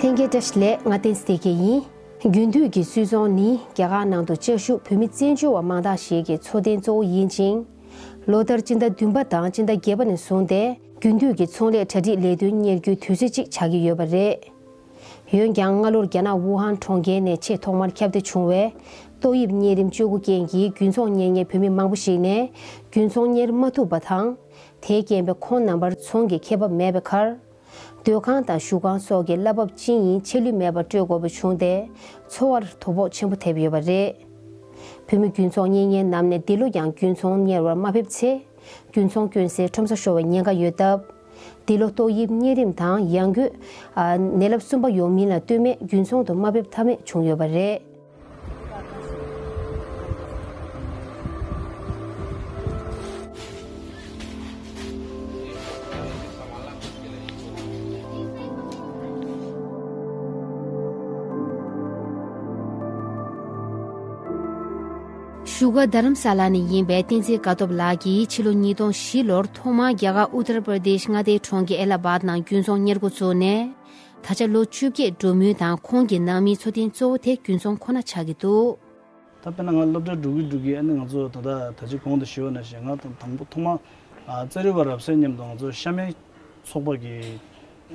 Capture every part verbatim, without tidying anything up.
ལྷན་རྒྱས་བཀྲ་ཤིས་བདེ་ལེགས། ང་བསྟན་འཛིན་བདེ་སྐྱིད་ཡིན། རྒྱུན་མཐུད་ཀྱི་སུད་ཚོང་ནི་རྒྱ་གར་ནང་དུ་བཅའ་བཞུགས་བོད་མི་བཙན་བྱོལ་བ་མང་དག་ཞིག་གི་འཚོ་རྟེན་གཙོ་བོ་ཡིན་ཅིང་། ལོ་ལྟར་སྤྱི་ཟླ་བདུན་པ་དང་སྤྱི་ཟླ་བརྒྱད་པ་ནས་བཟུང་སྟེ་རྒྱུན་མཐུད་ཀྱི་ཚོང་ལས་གྲ་སྒྲིག་ལས་དོན་གཉེར་རྒྱུའི་དུས་ཚོད་ཅིག་ཆགས་ཀྱི་ཡོད་པ་རེད། འོན་ཀྱང་སྔ་ལོར་རྒྱ་ནག་ཝུ་ཧན་གྲོང་ཁྱེར་ནས་ཆེས་ཐོག་མར་ཁྱབ་གདལ་བྱུང་བའི་ཏོག་དབྱིབས་གཉན་རིམས་བཅུ་དགུ་རྐྱེན་གྱིས་རྒྱུན་ཚོང་གཉེར་མཁན་བོད་མི་མང་པོ་ཞིག་ནས་རྒྱུན་ཚོང་གཉེར་མ་ཐུབ་པ་དང་། དེའི་རྐྱེན་པས་ཁོང་རྣམ་པར་ཚོང་གི་ཁེ་འབབ་མེད་པའི་ཁར། སྡོད་ཁང་དང་བཞུགས་ཁང་སོགས་ཀྱི་གླ་འབབ་ཅི་ཡིན་ཆད་ལུས་མེད་པར་སྤྲོད་དགོས་པ་བྱུང་སྟེ། འཚོ་བར་དོ་ཕོག་ཆེན་པོ་ཐེབས་ཡོད་པ་རེད། བོད་མི་རྒྱུན་ཚོང་གཉེར་མཁན་རྣམས་ནས་འདི་ལོ་ཡང་རྒྱུན་ཚོང་གཉེར་བར་མ་ཕེབས་ཚེ། རྒྱུན་ཚོང་སྐྱོན་སེལ་ཁྲོམ་ས་ཤོར་བའི་ཉེན་ཁ་ཡོད་སྟབས། འདི་ལོ་ཏོག་དབྱིབས་གཉན་རིམས་དང་ཡང་སྒོས། ཨ། ནད་རླབས་གསུམ་པ་ཡོང་མིན་ལ་ལྟོས་མེད་རྒྱུན་ཚོང་དུ་མ་ཕེབས་ཐབས་མེད་བྱུང་ཡོད་པ་རེད། བཞུགས་སྒར་རྡ་རམ་ས་ལ་ནས་ཡིན་པའི་བསྟན་འཛིན་དགའ་སྟོབས་ལགས་ཀྱིས་ཕྱི་ལོ་ཉིས་སྟོང་བཞི་ལོར་ཐོག་མར་རྒྱ་གར་ཨུ་ཏར་པར་དེཤ་མངའ་སྡེའི་གྲོང་ཁྱེར་ཨེ་ལ་ཧ་བཱད་ནང་རྒྱུན་ཚོང་གཉེར་འགོ་བཙུགས་ནས། ད་ཆ་ལོ་བཅོ་བརྒྱད་འགྲོ་མུས་དང་། ཁོང་གི་ནང་མིའི་འཚོ་རྟེན་གཙོ་བོ་དེ་རྒྱུན་ཚོང་ཁོ་ན་ཆགས་ཀྱི་འདུག་ད་དཔེར་ན་ང་སློབ་གྲྭ་འགྲོ་གི་འགྲོ་གི་ཨ་ནི་ང་ཚོ་ད་ལྟ་ད་ཅི་གོང་དུ་ཞུས་པ་ནང་བཞིན་ང་དང་དང་པོ་ཐོག་མ་ཨ་རྩ་རུས་པ་རབ་གསལ་མཉམ་དུ་ང་ཚོ་ཤ་མེད་ཚོགས་པ་གི་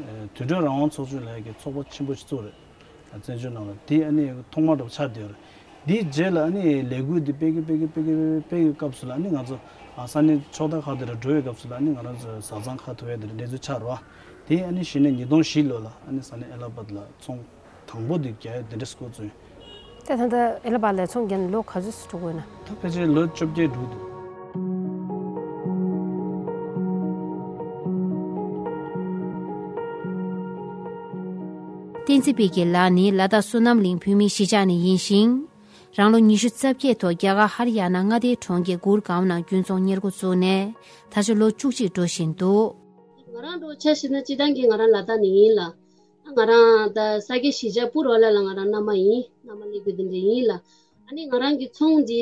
ཨ་དུད་འགྲོའི་རང་དབང་ཚོགས་ཆུང་ལབ་ཡག་གི་ཚོགས་པ་ཆེན་པོ་ཞིག་བཙུགས་རེད། བཙན་བྱོལ་ནང་ལ་དེ་ཨ་ནི་ཐོག་མ་འདྲ་པོ་ཆགས་བསྡད་ཡོད་རེད། དེའི་རྗེས་ལ་ཨ་ནི་ལས་འགུལ་འདི་སྤེལ་གི་སྤེལ་གི་སྤེལ་གི་སྤེལ་གི་སྐབས་སུ་ལ་ཨ་ནི་ང་ཚོ་ཨ་ས་གནས་ཕྱོགས་མཐའ་ཁག་དེ་ལ་འགྲོ་བའི་སྐབས་སུ་ལ་ཨ་ནི་ང་རང་ཚོ་བཟའ་ཚང་ཁ་ཐུག་ཡག་དེ་འདྲ་གནས་ཚུལ་ཆགས་རེད་བ། དེ་ཨ་ནི་གཞི་ནས་ཉིས་སྟོང་བཞི་ལོ་ལ་ཨ་ནི་ས་གནས་ཨེ་ལ་ཧ་བཱད་ལ་ཚོང་དང་པོ་འདི་རྒྱག་ཡག་དེ་འདྲ་འགོ་བཙུགས་ཡིན། ད་ད་ལྟ་ཨེ་ལ་ཧ་བཱད་ལ་ཚོང་རྒྱག་ནས་ལོ་ག་ཚོད་འགྲོ་གི་ཡོད་ན། ད་ཕལ་ཆེར་ལོ་བཅོ་བརྒྱད་འགྲོ་གི་འདུག་བསྟན་འཛིན་དཔལ་སྐྱིད་ལགས་ནི་ལ་དྭགས་བསོད་ནམས་གླིང་བོད་མིའི་གཞིས་ཆགས་ནས་ཡིན་ཞིང་། རང་ལོ་ཉི་ཤུ་རྩ་བརྒྱད་ཐོག་རྒྱ་གར་ཧ་རི་ཡ་ན་མངའ་སྡེའི་གྲོང་ཁྱེར་གུར་གའོན་ནང་རྒྱུན་ཚོང་གཉེར་འགོ་བཙུགས་ནས་ད་ཆ་ལོ་བཅུ་གཅིག་འགྲོ་བཞིན་འདུག་ང་རང་འདྲ་བོ་ཆ་བཞག་ན་སྤྱིར་བཏང་གི་ང་རང་ལ་དྭགས་ནས་ཡིན་ལ། ང་རང་ད་ས་སྐྱ་གཞིས་ཆགས་སྤུ་རོ་ལ་ལ་ང་རང་མནའ་མ་ཡིན། མནའ་མ་སླེབས་དགོས་དེ་འདྲ་ཡིན་ལ། ཨ་ནི་ང་རང་གི་ཚོང་འདི་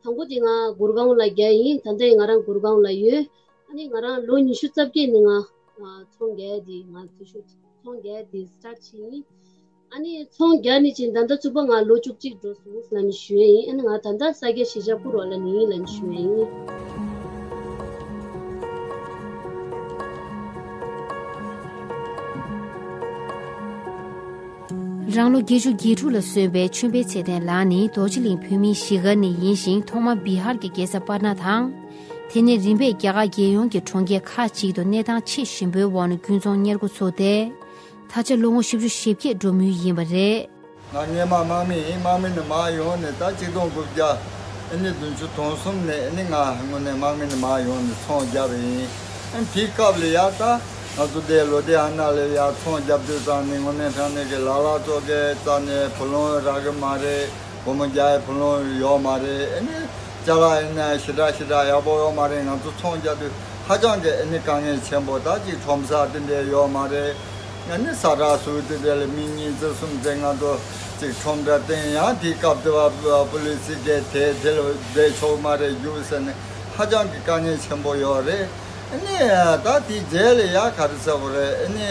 དང་པོ་དེ་ང་གུར་གའོན་ལ་རྒྱག་ཡིན། ད་ལྟ་ཡི་ང་རང་གུར་གའོན་ལ་ཡོད། ཨ་ནི་ང་རང་ལོ་ཉི་ཤུ་རྩ་བརྒྱད་ནས་ང་ཚོང་རྒྱག་དེ་ང་དེ་ཤུ་ཚོང་རྒྱག་དེ་སི་ཊར་བྱས་ཡིན། ཨ་ནི་ཚོང་རྒྱག་ནི་ཅིག་ད་ལྟ་བཙུགས་པ་ང་ལོ་བཅུ་གཅིག་འགྲོ་སོང་ལབ་ནས་ཞུ་ཡ་ཡིན། ཨ་ནི་ང་ད་ལྟ་ས་སྐྱ་གཞིས་ཆགས་སྤུ་རོ་ལ་ནས་ཡིན་ལབ་ནས་ཞུ་ཡ་ཡིན། རང་ལོ་བརྒྱད་ཅུ་གྱ་དྲུག་ལ་སོན་པའི་ཆོས་འཕེལ་ཚེ་བརྟན་ལགས་ནི་རྡོ་རྗེ་གླིང་བོད་མིའི་གཞིས་སྒར་ནས་ཡིན་ཞིང་། ཐོག་མར་བི་ཧར་གྱི་རྒྱལ་ས་པར་ན་དང་། དེ་ནས་རིམ་པས་རྒྱ་གར་རྒྱལ་ཡོངས་ཀྱི་གྲོང་ཁྱེར་ཁག་ཅིག་ཏུ་གནས་སྟངས་ཆེས་ཞན་པོའི་འོག་ནས་རྒྱུན་ཚོང་གཉེར་འགོ་ཚུགས་ཏེ། ད་ཆ་ལོ་ངོ་བཞི་བཅུ་ཞེ་བརྒྱད་འགྲོ་མུས་ཡིན་པ་རེད། ང་སྔོན་མ་དམག་མི་ཡིན། དམག་མི་ནས་མར་ཡོང་ནས་ད་ཆིག་སྟོང་དགུ་བརྒྱ་ཨ་ནི་བདུན་ཅུ་དོན་གསུམ་ནས་ཨ་ནི་ང་དངོས་གནས་དམག་མི་ནས་མར་ཡོང་ནས་ཚོང་རྒྱབ་པ་ཡིན། ཨ་ནི་དེའི་སྐབས་ལ་ཡ་ད་ང་ཚོ་དེ་ལོ་དེ་ཨ་ན་ལ་ཡ་ཚོང་རྒྱབ་དུས་ཙང་ནས་དངོས་གནས་དྲང་གནས་ཀྱི་ལ་ལ་ཙོག་གེ་རྩ་ནས་བུ་ལོན་རག་གི་མ་རེད། སྒོར་མོ་བརྒྱ་ཡི་བུ་ལོན་ཡོད་མ་རེད། ཨ་ནི་ཅ་ལག་ཡིན་ན་ཞེ་དྲག་ཞེ་དྲག་ཡག་པོ་ཡོད་མ་རེད། ང་ཚོ་ཚོང་རྒྱག་དུས་ཧ་ཅང་གི་ཨ་ནི་དཀའ་ངལ་ཆེན་པོ། ད་ཅིག་ཁྲོམ་ས་དེ་འདྲས་ཡོད་མ་རེད། ཨ་ནི་ས་ཁྲ་ཟུར་དེ་འདྲས་ལ་མི་གཉིས་ཙམ་གསུམ་ཙམ་ང་ཚོ་ཅིག་ཁྲོམ་ར་བཏིང་ཡང་དེའི་སྐབས་དེ་བ་པུ་ལི་སི་གིས་དེ་དེ་ལ་བསྡད་ཆོག་མ་རེད་རྒྱུགས་ཟེར་ནས་ཧ་ཅང་གི་དཀའ་ངལ་ཆེན་པོ་ཡོད་རེད། ཨ་ནི་ད་དེའི་རྗེས་ལ་ཡ་ག་རེ་ཟེར་དགོས་རེད། ཨ་ནི་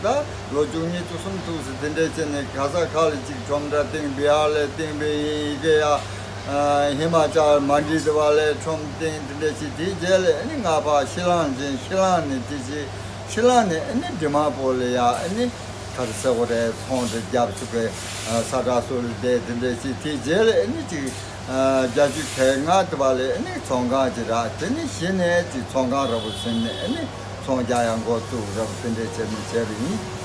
ད་ལོ་བཅུ་གཉིས་བཅུ་གསུམ་ཐུག་ཟེར་དེ་འདྲས་བྱས་ནས་ག་ས་ག་ལ་ཅིག་ཁྲོམ་ར་བཏིང་བི་ཧར་ལ་བཏིང་བི་ཡིན་ཡི་གེ་ཡ་ཧི་མ་ཅལ་མན་ཌི་དེ་བ་ལ་ཁྲོམ་བཏིང་དེ་འདྲས་བྱས། དེའི་རྗེས་ལ་ཨ་ནི་ང་ཕར་ཤི་ལང་ཕྱིན། ཤི་ལང་ནས་དེ་བྱས་ཤི་ལང་ནས་ཨ་ནི་འབྲི་མང་པོ་ལ་ཡ་ཨ་ནི་ག་རེ་ཟེར་དགོས་རེད། ཚོང་དེ་རྒྱབ་ཆོག་གི་ས་ཁྲ་སོགས་ལ་བསྡད་དེ་འདྲས་བྱས། དེའི་རྗེས་ལ་ཨ་ནི་ཅིག་བརྒྱད་ཅུ་གྱ་ལྔ་དེ་བ་ལ་ཨ་ནི་ཚོང་ཁང་ཅིག་རག་དེ་ནས་གཞི་ནས་ཅིག་ཚོང་ཁང་ར་བོ་ཟིན་ནས་ཨ་ནི་ཚོང་རྒྱག་ཡག་འགོ་བཙུགས་ར་བོ་དེ་འདྲས་བྱས་ནས་བྱས་པ་ཡིན།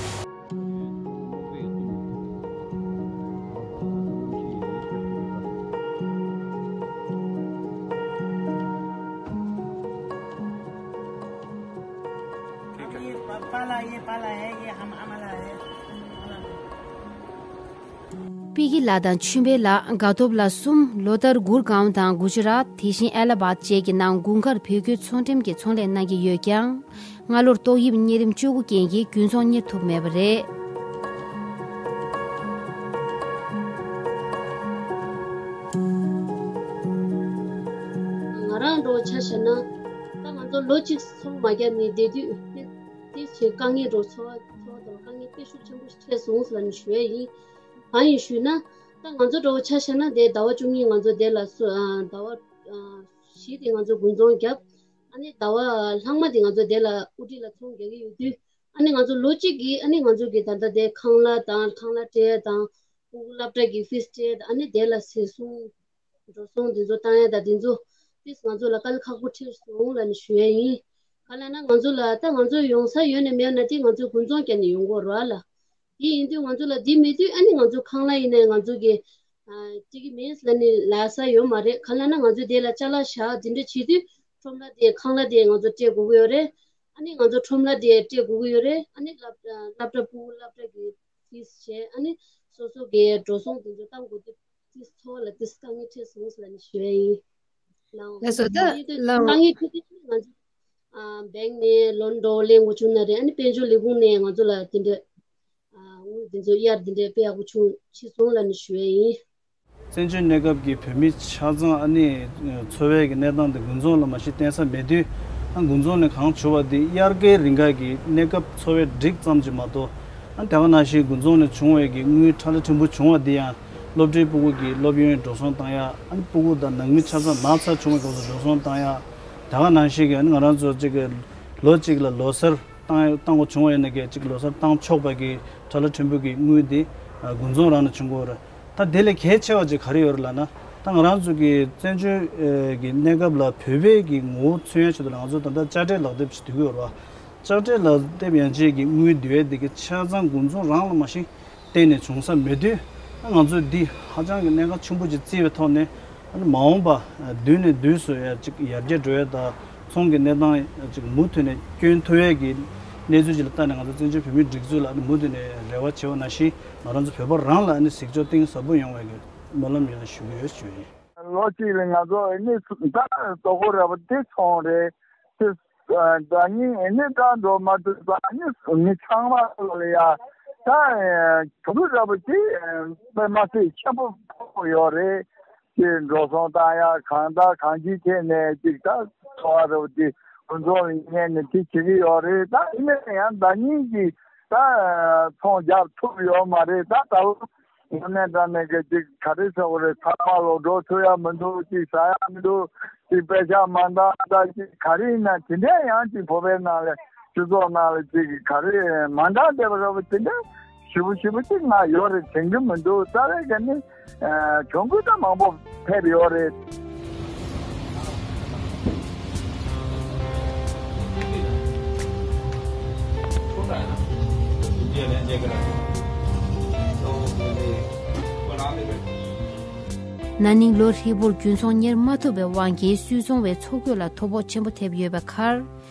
ये प-, पाला, ये पाला है, ये हम, हमारा है। པི་ཀི་ལགས་དང་ཆོས་འཕེལ་ལགས། དགའ་སྟོབས་ལགས་གསུམ་ལོ་ལྟར་གུར་གའོན་དང་གུ་ཇི་རཱད། དེ་བཞིན་ཨེ་ལ་ཧ་བཱད་བཅས་ཀྱི་ནང་དགུན་ཁར་བོད་སྐྱོར་ཚོང་འགྲེམས་ཀྱི་ཚོང་ལས་གནང་གི་ཡོད་ཀྱང་། སྔ་ལོར་ཏོག་དབྱིབས་གཉན་རིམས་བཅུ་དགུ་རྐྱེན་གྱིས་རྒྱུན་ཚོང་གཉེར་ཐུབ་མེད་པ་རེད། ང་རང་འདྲ་བོ་ཆ་བཞག་ན། ད་ང་ཚོ་ལོ་གཅིག་ཚོང་མ་རྒྱག་ནས་བསྡད་དུས་དེ་དེ་བྱས་དཀའ་ངལ་འདྲ་བོ་ཚོར་བ་ཚོར་བ་དང་དཀའ་ངལ་ ཤུགས་ཆེན་པོ་ཞིག་འཕྲད་སོང་ཟེར་ནས་ཞུ་ཡ་ཡིན། གང་ཡིན་ཞུས་ན། ད་ང་ཚོ་འདྲ་བོ་ཆ་བཞག་ན་དེ་ཟླ་བ་བཅུ་གཉིས་ང་ཚོ་དེ་ལ་སུ་ཨ་ཟླ་བ་ཨ་བཞི་དེ་ང་ཚོ་དགུན་ཚོང་བརྒྱབ། ཨ་ནི་ཟླ་བ་ལྷག་མ་དེ་ང་ཚོ་དེ་ལ་དབུ་ཁྲིད་ལ་ཚོང་རྒྱག་གི་ཡོད་དུས། ཨ་ནི་ང་ཚོ་ལོ་གཅིག་གི་ཨ་ནི་ང་ཚོ་གི་ད་ལྟ་དེ་ཁང་གླ་དང་ཁང་གླ་སྤྲད་དང་། ཕྲུ་གུ་སློབ་གྲྭ་གི་ཕིས་སྤྲད་དང་། ཨ་ནི་དེ་ལ་ཟས་སྲུང་། འགྲོ་སོང་དེ་ཚོ་བཏང་ཡ་དང་དེ་ཚོ་ཏིས་ང་ཚོ་ལ་དཀའ་ལས་ཁག་པོ་འཕྲད་སོང་ལབ་ནས་ཞུ་ཡ་ཡིན། ག་ལ་ན་ང་ཚོ་ལ་ད་ང་ཚོ་ཡོང་ས་ཡོད་ནས་མེད་ན་དེ་ང་ཚོ་དགུན་ཚོང་བརྒྱབ་ནས་ཡོང་དགོས་རེད་ལ། དེ་ཡིན་དུས་ང་ཚོ་ལ་དེ་མེད་དུས་ཨ་ནི་ང་ཚོ་ཁང་གླ་ཡིན་ནའི་ང་ཚོ་གི་ཨ་ཅིག་གི་མེད་ལ་ནི་ལ་ས་ཡོད་མ་རེད། ག་ལ་ན་ང་ཚོ་དེ་ལ་ཅ་ལག་བཞག་དེ་འདྲ་བྱེད་དུས་ཁྲོམ་གླ་དེ་ཁང་གླ་དེ་ང་ཚོ་སྤྲད་དགོས་ཀྱི་ཡོད་རེད། ཨ་ནི་ང་ཚོ་ཁྲོམ་གླ་དེ་སྤྲད་དགོས་ཀྱི་ཡོད་རེད། ཨ་ནི་སློབ་སློབ་གྲྭ་ཕྲུ་གུ་སློབ་གྲྭ་གི་ཕིས་བྱས། ཨ་ནི་སོ་སོ་གི་འགྲོ་སོང་དེ་ཚོ་བཏང་དགོས་དུས། ཏིས་ཚོ་ལ་ཏིས་དཀའ་ངལ་འཕྲད་སོང་ཟེར་ནས་ཞུ་ཡ་ཡིན། ལགས་སོ། ད་ལགས་སོ། དཀའ་ངལ་འཕྲད་དུས་ང་ཚོ་ཨ་བེང་ནས་ལོན་འགྲོ་ལེན་དགོས་བྱུང་ན་རེད། ཨ་ནི་དཔལ་འབྱོར་ལས་ཁུངས་ནས་ང་ཚོ་ལ་དེ་འདྲ་ཨ་དངུལ་དེ་ཚོ་གཡར་དེ་འདྲ་སྤེལ་ཡག་པོ་བྱུང་ཕྱིན་སོང་ལབ་ནས་ཞུ་ཡ་ཡིན། བཙན་བྱོལ་གནས་སྐབས་ཀྱི་བོད་མི་ཆ་ཚང་ཨ་ནི་འཚོ་བའི་གི་གནས་སྟངས་དེ་དགུན་ཚོང་ལ་མ་གཞི་བརྟེན་ས་མེད་དུས། ཨ་དགུན་ཚོང་ནས་གང་བྱུང་བ་དེ་དབྱར་ཁའི་རིང་ག་གི་གནས་སྐབས་འཚོ་བའི་སྒྲིག་ཙམ་གྱིས་མ་གཏོགས། ཨ་དེ་ག་ནང་བཞིན་དགུན་ཚོང་ནས་བྱུང་བའི་གི་དངུལ་ཁྲ་ལ་ཕྲན་བུ་བྱུང་བ་དེ་ཡང་སློབ་གྲྭའི་ཕྲུ་གུ་གི་སློབ་ཡོན་འགྲོ་སོང་བཏང་ཡ། ཨ་ཕྲུ་གུ་དང་ནང་མི་ཆ་ཚང་ན་ཚ་བྱུང་བའི་སྐབས་སུ་འགྲོ་སོང་བཏང་ཡ། དེ་ག་ནང་བཞིན་གི་ཨ་ནི་ང་རང་ཚོ་གཅིག་གི་ལོ་གཅིག་ལ་ལོ་སར་བཏང་བཏང་དགོས་བྱུང་བ་ཡིན་ན་གི་གཅིག་ལོ་སར་བཏང་ཆོག་པ་གི་ཁྲ་ལ་ཕྲན་བུ་གི་དངུལ་དེ་ཨ་དགུན་ཚོང་རང་ནས་བྱུང་གི་ཡོད་རེད། ད་དེ་ལས་གལ་ཆེ་བ་ཅིག་ག་རེ་ཡོད་རེད་ལབ་ན། ད་ང་རང་ཚོ་གི་བཙན་བྱོལ་ཨེ་གི་གནས་སྐབས་ལ་བོད་པའི་གི་ངོ་བོ་མཚོན་ཡ་ཆེད་དུ་ལ་ང་ཚོ་ད་ལྟ་དཔྱ་ཁྲལ་ལག་དེབ་ཅིག་བསྡུ་གི་ཡོད་རེད་བ། དཔྱ་ཁྲལ་ལག་དེབ་ཡན་ཆད་ཀྱི་དངུལ་བསྡུ་ཡས་དེ་གི་ཆ་ཚང་དགུན་ཚོང་རང་ལ་མ་གཞི་གཏན་ནས་བྱུང་ས་མེད་དུས། ང་ཚོས་འདི་ཧ་ཅང་གི་གནད་འགག་ཆེན་པོ་ཅིག་བརྩིས་པའི་ཐོག་ནས། ཨ་ནི་མ་འོངས་པ་དུས་ནས་དུས་སུ་ཡ་ཅིག་ཡར་རྒྱས་འགྲོ་ཡས་དང་ཚོང་གི་གནས་སྟངས་ཅིག་མུ་མཐུད་ནས་སྐྱོན་ཐུབ་ཡས་ཀྱི་གནས་ཚུལ་ཅིག་ལ་ལྟ་ནས། ང་ཚོ་བཙན་བྱོལ་བོད་མིའི་སྒྲིག་འཛུགས་ལ་ཨ་ནི་མུ་མཐུད་ནས་རེ་བ་བྱེད་པ་ནང་བཞིན། ང་རང་ཚོ་བོད་པ་རང་ལ་ཨ་ནི་གཟིགས་ཕྱོགས་གཏིང་ཟབ་པོ་ཡོང་བའི་གི་སྨོན་ལམ་ཡང་ཞུ་གི་ཡོད་ཞུ་ཡིན། ལོ་གཅིག་ལ་ང་ཚོ་ཨ་ནི་ད་ལྟོ་གོ་རེ་བ་དེ་ཚོང་རེད། དེ་ཟླ་ཉིན་ཨ་ནི་ད་འགྲོ་མ་ཐུབ་པ་ཨ་ནི་མི་ཚང་མ་ལ་ཡ་ད་གྱོང་རེ་བ་དེ་དཔེ་མ་སྲིད་ཆེན་པོ་ཕོག་ཡོད་རེད། དེ་འགྲོ་སོང་བཏང་ཡ་གང་ལྟར་གང་ཅིའི་ཐད་ནས་ཅིག་ད་ཚོར་བ་རེ་བ་དེ་དགུན་ཚོང་ལ་ཉན་ནས་དེ་བྱེད་ཀྱི་ཡོད་རེད། ད་ཡིན་ན་ཡང་ཟླ་ཉིན་གྱི་ད་ཚོང་རྒྱབ་ཐུབ་ཡོད་མ་རེད། ད་ད་ལོ་དངོས་གནས་དྲང་གནས་ཀྱི་ཅིག་ག་རེ་ཟེར་དགོས་རེད། ཚང་མ་ལོག་འགྲོ་ཐུབ་ཡ་མི་འདུག་ཅིག་ཟ་ཡ་མི་འདུག་ཅིག་པེ་ཤག་མ་འདང་ད་ཅིག་ག་རེ་ཡིན་ན་དེ་འདྲ་ཡང་ཅིག་བོད་པའི་ནང་ལ་སྤྱི་ཚོགས་ནང་ལ་ཅིག་ག་རེ་མ་འདང་བསྡད་པ་རེད་པ། དེ་འདྲ་ཞེ་པོ་ཞེ་པོ་ཅིག་ང་ཡོད་རེད་དྲན་གྱི་མི་འདུག་རྩ་བའི་ག་ནི་གྱོང་གུད་ད་མང་པོ་ཕེབས་ཡོད་རེད། ན་ནིང་ལོ་ཧྲིལ་པོར་རྒྱུན་ཚོང་གཉེར་མ་ཐུབ་པའི་དབང་གིས་སུད་ཚོང་བའི་འཚོ་གོས་ལ་དོ་ཕོག་ཆེན་པོ་ཐེབས་ཡོད་པའི་ཁར།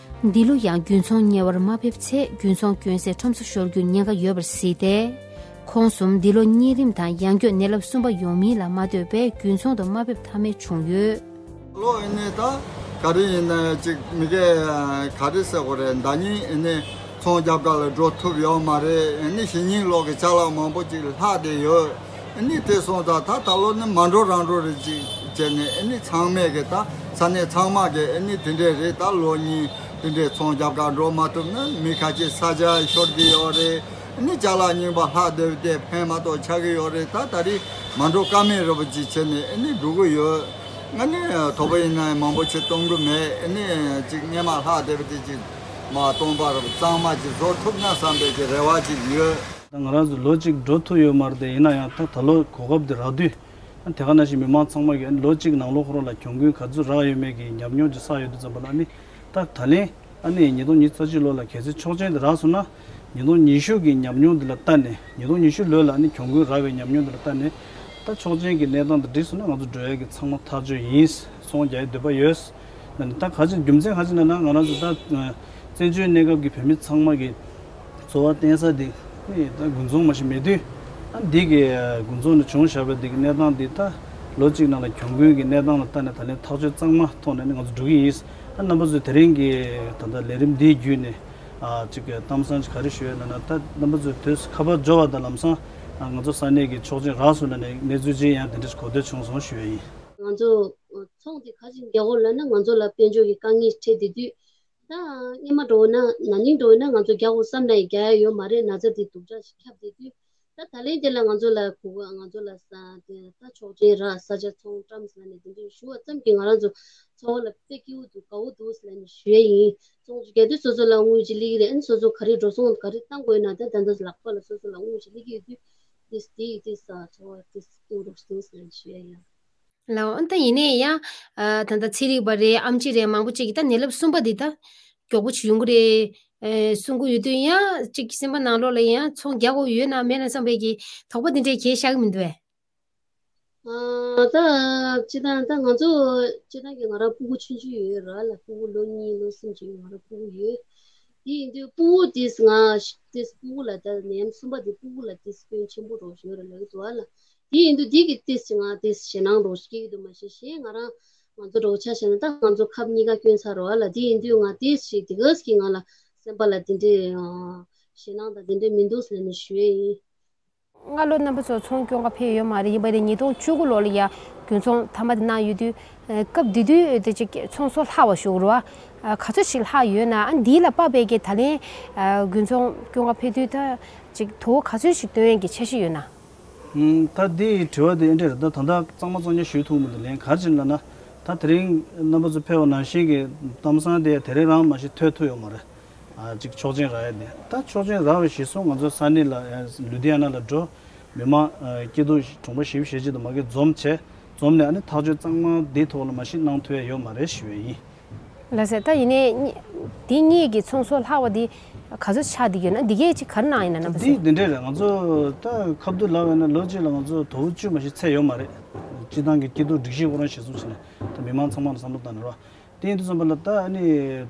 འདི་ལོ་ཡང་རྒྱུན་ཚོང་གཉེར་བར་མ་ཕེབས་ཚེ་རྒྱུན་ཚོང་གྱོན་སའི་ཁྲོམ་ས་ཤོར་རྒྱུའི་ཉེན་ཁ་ཡོད་པར་གཟིགས་ཏེ། ཁོང་གསུམ་འདི་ལོ་གཉན་རིམས་དང་ཡང་སྐྱོད་ནད་རླབས་གསུམ་པ་ཡོང་མིན་ལ་མ་ལྟོས་པའི་རྒྱུན་ཚོང་དུ་མ་ཕེབས་ཐབས་མེད་བྱུང་ཡོད། ལོ་ཨེ་ནས་ད་ག་རེ་ཡིན་ན་ཅིག་མི་གེ་ག་རེ་ཟེར་དགོས་རེད། ཟླ་ཉིན་ཨེ་ནས་ཚོང་རྒྱབ་ག་ལ་འགྲོ་ཐུབ་ཡོད་མ་རེད། ཨེ་ནས་གཞེས་ནིང་ལོག་གི་ཅ་ལག་མང་པོ་ཅིག་ལྷག་བསྡད་ཡོད། ཨེ་ནས་དེ་སོང་ཙང་ད་ད་ལོ་ནི་མ་འགྲོ་རང་འགྲོ་རེད་ཅིག་བྱས་ནས། ཨེ་ནས་ཚང་མས་གི་ད་ས་གནས་ཚང་མ་གི་ཨེ་ནས་དེ་འདྲས་རེད། ད་ལོ་གཉིས་དེ་འདྲས་ཚོང་རྒྱབ་ག་འགྲོ་མ་ཐུབ་ན་མི་ཁ་ཤས་ས་ཆ་ཤོར་གི་ཡོད་རེད། ཨེ་ནས་ཅ་ལག་རྙིང་པ་ལྷག་བསྡད་པ་དེ་ཕན་མ་གཏོགས་ཆགས་ཀྱི་ཡོད་རེད། ད་ད་རེས་མ་འགྲོ་ཀ་མེད་རེད་པ་ཅིག་བྱས་ནས་ཨེ་ནས་འགྲོ་གི་ཡོད། ང་ནི་དོ་པོ་ཡིན་ན་མང་པོ་ཅིག་གཏོང་གི་མེད། ཨེ་ནས་ཅིག་སྔས་མ་ལྷག་བསྡད་པ་དེ་ཅིག་མ་གཏོང་པ་རུ་གཙང་མ་ཅིག་བཟོ་ཐུབ་ན་བསམ་པའི་ཅིག་རེ་བ་ཅིག་ཡོད། ད་ང་རང་ཚོ་ལོ་གཅིག་འགྲོ་ཐུབ་ཡོད་མ་རེད་དེ། ཡིན་ན་ཡང་ད་ད་ལོ་གོ་སྐབས་འདི་རག་དུས། ཨ་དེ་ག་ནང་བཞིན་མི་མང་ཚང་མ་གིས་ཨ་ནི་ལོ་གཅིག་ནང་ལོགས་ཁོ་རང་ལ་གྱོང་གུན་ག་ཚོད་རག་ཡོད་མེད་ཀྱི་ཉམས་མྱོང་ཅིག་བསགས་ཡོད་དུས་ཙམ་པ་ལ། ཨ་ནི་ད་ད་ལན་ཨ་ནི་ཉིས་སྟོང་ཉི་ཤུ་རྩ་གཅིག་ལོ་ལ་གལ་སྲིད་ཆོག་མཆན་དེ་རག་སོང་ན། ཉིས་སྟོང་ཉི་ཤུ་གི་ཉམས་མྱོང་འདི་ལ་ལྟ་ནས། ཉིས་སྟོང་ཉི་ཤུ་ལོ་ལ་ཨ་ནི་གྱོང་གུན་རག་པའི་ཉམས་མྱོང་འདི་ལ་ལྟ་ནས། ད་ཆོག་མཆན་གྱི་གནས་སྟངས་དེ་འགྲིག་སོང་ན་ང་ཚོ་འགྲོ་ཡ་གི་ཚང་མ་ཐག་ཆོད་ཡིན། ཚོང་རྒྱག་ཡའི་འདོད་པ་ཡོད། ད་ནི་ད་ག་ཅི་རྒྱུ་མཚན་ག་ཅི་ན་ན། ང་རང་ཚོ་ད་བཙན་བྱོལ་གནས་སྐབས་ཀྱི་བོད་མི་ཚང་མ་གི་འཚོ་བ་བརྟེན་ས་དེ་ནི་ད་དགུན་ཚོང་མ་ཞིག་མེད་དུས། ཨ་འདི་གི་དགུན་ཚོང་ནས་བྱུང་བཞག་པའི་འདི་གི་གནས་སྟངས་འདི་ད་ལོ་གཅིག་ནང་ལ་གྱོང་གུན་གྱི་གནས་སྟངས་ལ་ལྟ་ནས་ད་ལན་ཐག་གཅོད་གཙང་མ་ཐོག་ནས་ནི་ང་ཚོ་འགྲོ་གི་ཡིན། ཨ་རྣམ་པ་ཚོས་དེ་རིང་གི་ད་ལྟ་ལས་རིམ་འདིའི་བརྒྱུད་ནས་ཨ་ཅིག་གི་གཏམ་བཟང་ཅིག་ག་རེ་ཞུ་ཡ་ན་ན། ད་རྣམ་པ་ཚོས་དུས་སུ་ཁ་པར་འབྱོར་བ་དང་ལམ་སང་ཨ་ང་ཚོ་ས་གནས་ཀྱི་ཆོག་མཆན་རག་སོང་ལབ་ནས་གནས་ཚུལ་ཅིག་ཡང་དེ་འདྲ་ཞིག་གོ་ཐོས་བྱུང་སོང་ཞུ་ཡ་ཡིན། ང་ཚོ་ཚོང་དེ་ག་ཅིག་རྒྱག་དགོས་ལབ་ན། ང་ཚོ་ལ་དཔལ་འབྱོར་གྱི་དཀའ་ངལ་འཕྲད་བསྡད་དུས། ད་སྔོན་མ་འགྲོ་ན་ན་ནིང་འགྲོ་ན་ང་ཚོ་རྒྱག་དགོས་བསམ་ན་ཡང་རྒྱག་ཡ་ཡོད་མ་རེད། ན་ཚ་དེ་སྡུག་ཅག་ཞིག་ཁྱབ་བསྡད་དུས། ད་ད་ལན་དེ་ལ་ང་ཚོ་ལ་གོ་སྐབས། ང་ཚོ་ལ་ས་དེ་ད་ཆོག་མཆན་རག་ས་ཆ་ཚོང་བཀྲམ་ཟེར་ནས་དེ་འདྲ་ཞུ་བ་ཙམ་གྱིས་ང་རང་ཚོ་ཚོར་བ་ལ་དཔེ་སྐྱིད་པོ་འདུག་དགའ་བོ་འདུག་ཟེར་ནས་ཞུ་ཡ་ཡིན། ཚོང་ཆུང་རྒྱག་དུས་སོ་སོ་ལ་དངུལ་ཅིག་སླེབས་ཀྱི་རེད། ཨ་ནི་སོ་སོ་ག་རེ་འགྲོ་སོང་ག་རེ་བཏང་དགོས་ན་ད་ད་ལྟ་ལག་པ་ལ་སོ་སོ་ལ་དངུལ་ཅིག་སླེབས་ཀྱི་ཡོད་དུས། དེ་དེ་དེ་ས་ཚོར་བ་དེ་སྐྱིད་པོ་འདུག་ཟེར་ནས་ཞུ་ཡ་ཡིན། ལའོ། ཨ་ད་ཡིན་ནའི་ཡང་། ཨ་ད་ལྟ་ཚན་རིག་པ་རེད། ཨེམ་ཆི་རེད། མང་པོ་ཅིག་གིས་ད་ནད་རླབས་གསུམ་པ་འདི་ད་མགྱོགས་པོ་ཅིག་ཡོང་གི་རེད། ཨེ་གསུང་གི་ཡོད་དུས་ཡང་ཅིག་སེམས་པ་ནང་ལོགས་ལ་ཡང་ཚོང་རྒྱག་དགོས་ཡོད་ན་མེད་ན་བསམ་པའི་གི་དོགས་པ་འདི་འདྲའི་གས་ཤར་གི་མི་འདུག་གས། ཨ་ད་སྤྱིར་བཏང་ད་ང་ཚོ་སྤྱིར་བཏང་གི་ང་རང་སྤུ་གུ་ཆུང་ཆུང་ཡོད་ར་ལ། སྤུ་གུ་ལོ་གཉིས་ལོ་གསུམ་ཅིག་ང་རང་སྤུ་གུ་ཡོད། དེ་ཡིན་དུས་སྤུ་གུ་དེས་ང་དེས་སྤུ་གུ་ལ་ད་ནད་ཡམས་གསུམ་པ་དེ་སྤུ་གུ་ལ་དེས་སྐྱོན་ཆེན་པོ་རོགས་ཡོད་ར་ལ་གི་འདུག་ཨ་ལ། དེ་ཡིན་དུས་དེ་གི་དེས་ང་དེས་ཞེད་སྣང་རོགས་སྐྱེ་གི་འདུག་མ་ཤེས་ཤེས། ང་རང་ང་ཚོ་རོགས་ཆ་བཞག་ན་ད་ང་ཚོ་ཁབ་གཉིས་ཀ་སྐྱོན་ཚར་རོགས་ཨ་ལ། དེ་ཡིན་དུས་ང་དེས་ཞིག་དེ་གས་ཀྱི་ང་ལ་སེམས་པ་ལ་དེ་འདྲའི་ཨ་ཞེད་སྣང་དང་དེ་འདྲའི་མི་འདུག་ཟེར་ནས་ཞུ་ཡས་ཡིན། སྔ་ལོ་རྣམ་པ་ཚོ་ཚོང་སྐྱོན་ག་ཕེབས་ཡོད་མ་རེད། ཡིན་པ་རེད། ཉིས་སྟོང་བཅུ་དགུ་ལོ་ལ་ཡ་དགུན་ཚོང་མཐའ་མ་དེ་གནང་ཡོད་དུས། ཨ་སྐབས་དེ་དུས་དེ་ཅིག་ཚོང་སོ་ལྷག་པ་ཞུ་དགོས་རེད་བ། ཨ་ག་ཚོད་ཞིག་ལྷག་ཡོད་ན། ཨ་འདི་ལ་དཔག་པའི་གི་ད་ལན་ཨ་དགུན་ཚོང་སྐྱོན་ག་ཕེབས་དུས་ད་ཅིག་དོ་ག་ཚོད་ཞིག་བཏོན་ཡས་ཀྱི་འཆར་གཞི་ཡོད་ན། ཨུམ། ད་འདི་དྲི་བ་འདི་འདི་འདྲ་རེད། ད་ད་ལྟ་གཙང་མ་གཙང་རྐྱང་ཞུ་ཐུབ་མི་འདུག་ལན་ག་རེ་བྱས་ན་ལབ་ན། ད་དེ་རིང་རྣམ་པ་ཚོ་ཕེབས་པ་ནང་བཞིན་གྱི་གཏམ་བཟང་དེ་དེ་རིང་རང་མ་གཞི་ཐོན་ཐུབ་ཡོད་མ་རེད། ཨ་གཅིག་ཆོག་མཆན་རག་ཡ་དེ། ད་ཆོག་མཆན་རག་པའི་གཞི་བཟུང་ང་ཚོ་ས་གནས་ལ་ཡ་ལུ་དྷི་ཡ་ན་ལ་འགྲོ། མི་མང་ཨ་སྐྱིད་སྡུག་གྲོང་པ་བཞི་བཅུ་ཞེ་གཅིག་དང་མ་གི་འཛོམས་བྱས། འཛོམས་ནས་ཨ་ནི་ཐག་གཅོད་གཙང་མ་འདི་ཐོག་ལ་མ་གཞི་གནང་ཐུབ་ཡ་ཡོད་མ་རེད་ཞུ་ཡ་ཡིན། ལགས་སེ། ད་ཡིན་ནའི་འདི་གཉིས་ཀྱི་ཚོང་སོ་ལྷག་པ་འདི་ག་ཚོད་ཆགས་བསྡད་ཡོད་ན། འདི་གས་ཅིག་ག་རེ་གནང་ཡིན་ན་རྣམ་པ་འདི་ཚོས། འདི་འདྲས་རེད། ང་ཚོ་ད་ཁ་བསྡུར་ལབ་ཡོད་ན་ལོ་གཅིག་ལ་ང་ཚོ་དོ་བཅུ་མ་གཞི་ཚད་ཡོད་མ་རེད། སྤྱི་བཏང་གི་སྐྱིད་སྡུག་སྒྲིག་གཞི་ཁོ་རང་གཞི་བཟུང་བྱས་ནས་ད་མི་མང་ཚང་མ་ལ་བསམ་བློ་བཏང་ནས་རོགས། དེ་ཡིན་དུས་ཙམ་པ་ལ་ད་ཨ་ནི་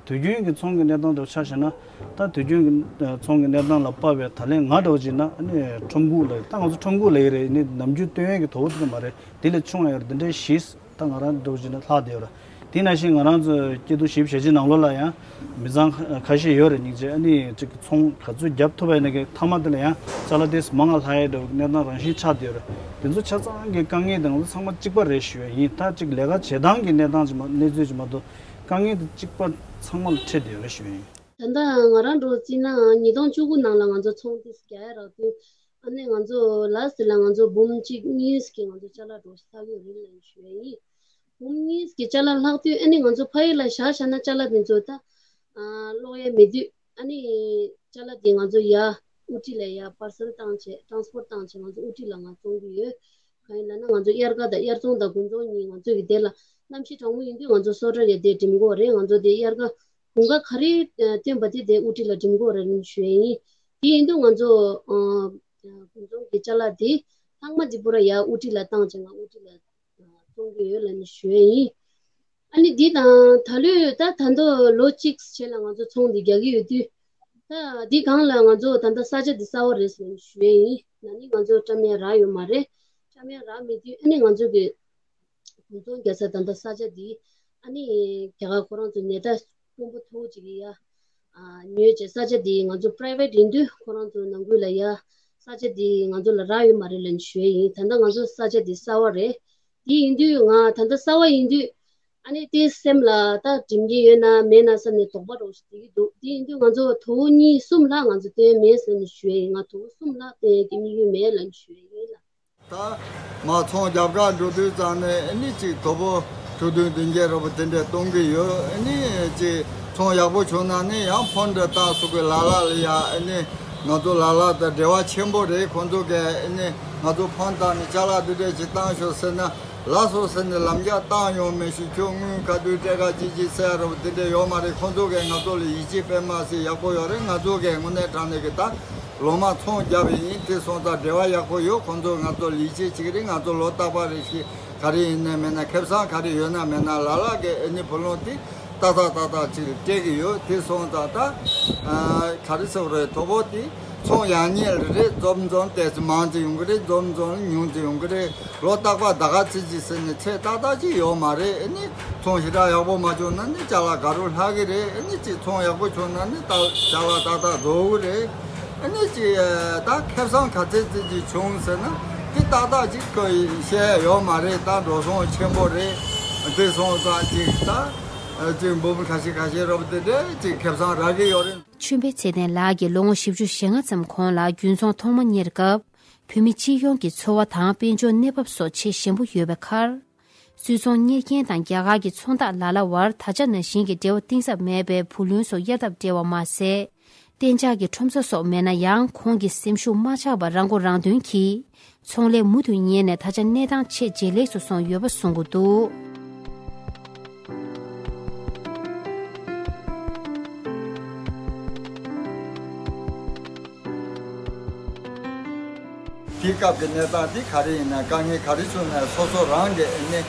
དུས་རྒྱུན་གྱི་ཚོང་གི་གནས་སྟངས་འདྲ་བོ་ཆ་བཞག་ན། ད་དུས་རྒྱུན་གྱི་ཚོང་གི་གནས་སྟངས་ལ་དཔག་པའི་ད་ལན་ང་འདྲ་བོ་བྱས་ན་ཨ་ནི་ཁྲོམ་སྒུག་ལ་ཡོད། ད་ང་ཚོ་ཁྲོམ་སྒུག་ལ་ཡོད་རེད། ཨ་ནི་ནམ་རྒྱུན་བཏོན་ཡས་ཀྱི་དོ་བོ་དེ་མ་རེད། དེ་ལས་ཆུང་བ་ཡོད་རེད། དེ་འདྲའི་གཞི་ད་ང་རང་འདྲ་བོ་བྱས་ན་ལྷག་བསྡད་ཡོད་རེད། དེ་ནང་བཞིན་ང་རང་ཚོ་སྐྱིད་སྡུག་བཞི་བཅུ་ཞེ་གཅིག་ནང་ལོགས་ལ་ཡང་མི་ཚང་ཁ་ཤས་ཡོད་རེད། སྙིང་རྗེ། ཨ་ནི་ཅིག་ཚོང་ག་ཚོད་བརྒྱབ་ཐུབ་པ་ཡིན་ན་གི་མཐའ་མ་དེ་ལ་ཡང་ཅ་ལག་དེ་མང་ང་ལྷག་ཡས་འདྲ་བོ་གནས་སྟངས་རང་བཞིན་ཆགས་བསྡད་ཡོད་རེད། དེ་ཚོ་ཆ་ཚང་གི་དཀའ་ངལ་དེ་ང་ཚོ་ཚང་མ་གཅིག་པ་རེད་ཞུ་ཡ་ཡིན། ད་ཅིག་ལས་ཀ་བྱེད་སྟངས་ཀྱི་གནས་སྟངས་ཅིག་མ་གནས་ཚུལ་ཅིག་མ་གཏོགས་དཀའ་ངལ་དེ་གཅིག་པ་ཚང་མ་ལ་འཕྲད་བསྡད་ཡོད་རེད་ཞུ་ཡ་ཡིན། ད་ལྟ་ང་རང་འདྲ་བོ་བརྩིས་ན་ཉིས་སྟོང་བཅུ་དགུ་ནང་ལ་ང་ཚོ་ཚོང་དེ་རྒྱག་ཡ་རག་དུས། ཨ་ནི་ང་ཚོ་ལ་སི་ལ་ང་ཚོ་འབུམ་གཅིག་གཉིས་ཀྱི་ང་ཚོ་ཅ་ལག་འགྲོ་ས་ཡོད་རེད་ལབ་ཞུ་ཡ་ཡིན། འབུམ་གཉིས་ཀྱི་ཅ་ལག་ལྷག་དུས་ཨ་ནི་ང་ཚོ་ཕ་ཡུལ་ལ་བཞག་བཞག་ན་ཅ་ལག་དེ་ཚོ་ད་ཨ་སློག་ཡ་མེད་དུས། ཨ་ནི་ཅ་ལག་དེ་ང་ཚོ་ཡར་ཨུ་ཊི་ལ་ཡར་པར་སལ་བཏང་བྱས། ཊ་རན་སི་པོར་བཏང་བྱས་ང་ཚོ་ཨུ་ཊི་ལ་ང་བཙོང་གི་ཡོད། གང་ཡིན་ལབ་ན་ང་ཚོ་དབྱར་ཁ་དང་དབྱར་ཚོང་དང་དགུན་ཚོང་གཉིས། ང་ཚོ་གི་དེ་ལ་གནམ་གཤིས་གྲང་མོ་ཡིན་དུས་ང་ཚོ་སོ་ཊར་ཡ་དེ་འགྲིམ་དགོས་རེད། ང་ཚོ་དེ་དབྱར་ཁ་དགུན་ཁ་ག་རེ་ཨ་བཏོན་པ་དེ་དེ་ཨུ་ཊི་ལ་འགྲིམ་དགོས་རེད་ཞུ་ཡ་ཡིན། དེ་ཡིན་དུས་ང་ཚོ་ཨ་དགུན་ཚོང་གི་ཅ་ལག་དེ་ལྷག་མ་དེ་པུ་ར་ཡར་ཨུ་ཊི་ལ་བཏང་བྱས་ང་ཨུ་ཊི་ལ་བཙོང་གི་ཡོད་ལབ་ནས་ཞུ་ཡ་ཡིན། ཨ་ནི་འདི་དང་ད་ལོས་ད་ད་མདོ་ལོ་གཅིག་རྗེས་ལ་ང་ཚོ་ཚོང་འདི་རྒྱག་གི་ཡོད་དུས། ད་འདི་སྒང་ལ་ང་ཚོ་ད་ལྟ་ས་ཆ་འདི་གསར་པ་རེད་ཟེར་ནས་ཞུ་ཡ་ཡིན། ན་ནིང་ང་ཚོ་བཀྲམ་ཡ་རག་ཡོད་མ་རེད། བཀྲམ་ཡ་རག་མེད་དུས་ཨ་ནི་ང་ཚོ་གི་དགུན་ཚོང་རྒྱག་ས་ད་ལྟ་ས་ཆ་འདི་ཨ་ནི་རྒྱ་གར་ཁོ་རང་ཚོ་ནད་རྟགས་དཀོན་པོ་མཐོ་པོ་ཅིག་གི་ཡ་ཨ་ཉོས་བྱས། ས་ཆ་འདི་ང་ཚོ་པ་རའི་ཝེཊ་ཡིན་དུས་ཁོ་རང་ཚོ་ནང་ཁུལ་ལ་ཡ་ས་ཆ་འདི་ང་ཚོ་ལ་རག་ཡོད་མ་རེད་ལབ་ནས་ཞུ་ཡ་ཡིན། ད་ལྟ་ང་ཚོ་ས་ཆ་འདི་གསར་པ་རེད། དེ་ཡིན་དུས་ང་ད་ལྟ་གསར་པ་ཡིན་དུས་ཨ་ནི་དེ་སེམས་ལ་ད་འགྲིམ་གྱི་ཡོད་ན་མེད་ན་བསམ་ནས་དོགས་པ་འདྲ་བོ་ཞིག་སྡོད་ཀྱི་འདུག་དེ་ཡིན་དུས་ང་ཚོ་དོ་པོ་གཉིས་གསུམ་ལྷག་ང་ཚོ་བཏོན་མེད་ཟེར་ནས་ཞུ་ཡ་ཡིན། ང་དོ་པོ་གསུམ་ལྷག་བཏོན་ཡ་གི་དམིགས་ཡུལ་མེད་ལབ་ནས་ཞུ་ཡ་ཡིན་ལ། ད་མ་ཚོང་རྒྱབ་ཁ་འགྲོ་དུས་ཙང་ནས་ཨ་ནི་ཅིག་དོ་པོ་དྲུག་བདུན་བདུན་བརྒྱད་འདྲ་བོ་དེ་འདྲས་གཏོང་གི་ཡོད། ཨ་ནི་ཅིག་ཚོང་ཡག་པོ་བྱུང་ན་ནི་ཡང་ཕོན་འདྲ་བཏང་སུ་གི་ལ་ལ་ལ་ཡ། ཨ་ནི་ང་ཚོ་ལ་ལ་དང་འབྲེལ་བ་ཆེན་པོ་རེད། ཁོང་ཚོ་གིས་ཨ་ནི་ང་ཚོ་ཕོན་བཏང་ནས་ཅ་ལག་འདི་འདྲས་ཅིག་བཏང་ཤོག་ཟེར་ན། ལགས་སོ་ཟེར་ནས་ལམ་རྒྱག་བཏང་ཡོང་མི་ཞིག་ཁྱོད་དངུལ་ག་དུས་སྤྲད་ག་ཅི་ཅི་ཟེར་ཡ་རོ་དེ་འདྲ་ཡོད་མ་རེད། ཁོང་ཚོ་གིས་ང་ཚོ་ལ་ཡིད་ཆེས་དཔེ་མ་སྲིད་ཡག་པོ་ཡོད་རེད། ང་ཚོ་གིས་དངོས་གནས་དྲང་གནས་ཀྱི་ད་ལོ་མ་ཚོང་བརྒྱབ་པ་ཡིན། དེ་སོང་ཙང་འབྲེལ་བ་ཡག་པོ་ཡོད། ཁོང་ཚོ་ང་ཚོ་ལ་ཡིད་ཆེས་བྱེད་ཀྱི་རེད། ང་ཚོ་ལོ་རྟག་པར་རེ་ཞིག་ག་རེ་ཡིན་ན་མིན་ན་ཁེ་བཟང་ག་རེ་ཡོད་ན་མེད་ན་ལ་ལ་གིས་ཨ་ནི་བུ་ལོན་དེ་ཏག་ཏག་ཏག་ཏག་ཅིག་སྤྲད་ཀྱི་ཡོད། དེ་སོང་ཙང་ད་ཨ་ག་རེ་ཟེར་དགོས་རེད། དོ་པོ་དེ་ཚོང་ཡག་ཉེས་རེད། འཛོམས་འཛོམས་ཏོག་ཙམ་མང་ཙམ་ཡོང་གི་རེད། འཛོམས་འཛོམས་ཉུང་ཙམ་ཡོང་གི་རེད། ལོ་རྟག་པར་ཟླ་ག་ཚོད་ཅིག་ཟེར་ནས་ཚད་ཏག་ཏག་ཅིག་ཡོད་མ་རེད། ཨ་ནི་ཚོང་ཞེ་དྲག་ཡག་པོ་མ་བྱུང་ན་ནི་ཅ་ལག་ག་རུ་ལྷག་གི་རེད། ཨ་ནི་ཅིག་ཚོང་ཡག་པོ་བྱུང་ན་ནི་ད་ཅ་ལག་ཏག་ཏག་རྫོགས་གི་རེད། ཨ་ནི་ཅིག་ད་ཁེ་བཟང་ག་ཚད་ཙམ་ཅིག་བྱུང་ཟེར་ན་དེ་ཏག་ཏག་ཅིག་ཁོས་བཤད་ཡོད་མ་རེད། ད་འགྲོ་སོང་ཆེན་པོ་རེད། དེ་སོང་ཙང་ཅིག་ད། ཅིག་འབུམ་ཁ་ཤས་ཁ་ཤས་རོབ་དེ་འདྲ་ཅིག་ཁེ་བཟང་རག་གི་ཡོད་རེད། ཆོས་འཕེལ་ཚེ་བརྟན་ལགས་ཀྱིས་ལོ་ངོ་བཞི་བཅུ་ཞེ་ལྔ་ཙམ་གོང་ལ་རྒྱུན་ཚོང་ཐོག་མ་གཉེར་སྐབས། བོད་མི་སྤྱི་ཡོངས་ཀྱི་འཚོ་བ་དང་དཔལ་འབྱོར་གནས་བབ་སོགས་ཆེས་ཞན་པོ་ཡོད་པའི་ཁར། སུད་ཚོང་གཉེར་མཁན་དང་རྒྱ་གར་གྱི་ཚོང་བདག་ལ་ལ་བར་ད་ཆ་ནང་བཞིན་གྱི་འབྲེལ་བ་གཏིང་ཟབ་མེད་པའི་བུ་ལོན་སོགས་གཡར་ཐབས་བྲལ་བ་མ་ཟད། གཏན་འཇགས་ཀྱི་ཁྲོམ་ས་སོགས་མེད་ན་ཡང་། ཁོང་གི་སེམས་ཤུགས་མ་ཆག་པར་རང་མགོ་རང་ཐོན་གྱིས་ཚོང་ལས་མུ་མཐུད་གཉེར་ནས་ད་ཆ་གནས་སྟངས་ཆེས་ཇེ་ལེགས་སུ་སོང་ཡོད་པ་གསུང་གི་འདུག། དེའི་སྐབས་ཀྱི་གནས་སྟངས་དེ་ག་རེ་ཡིན་ན། དཀའ་ངལ་ག་རེ་བྱུང་ན་སོ་སོ་རང་གི་ཨ་ནི་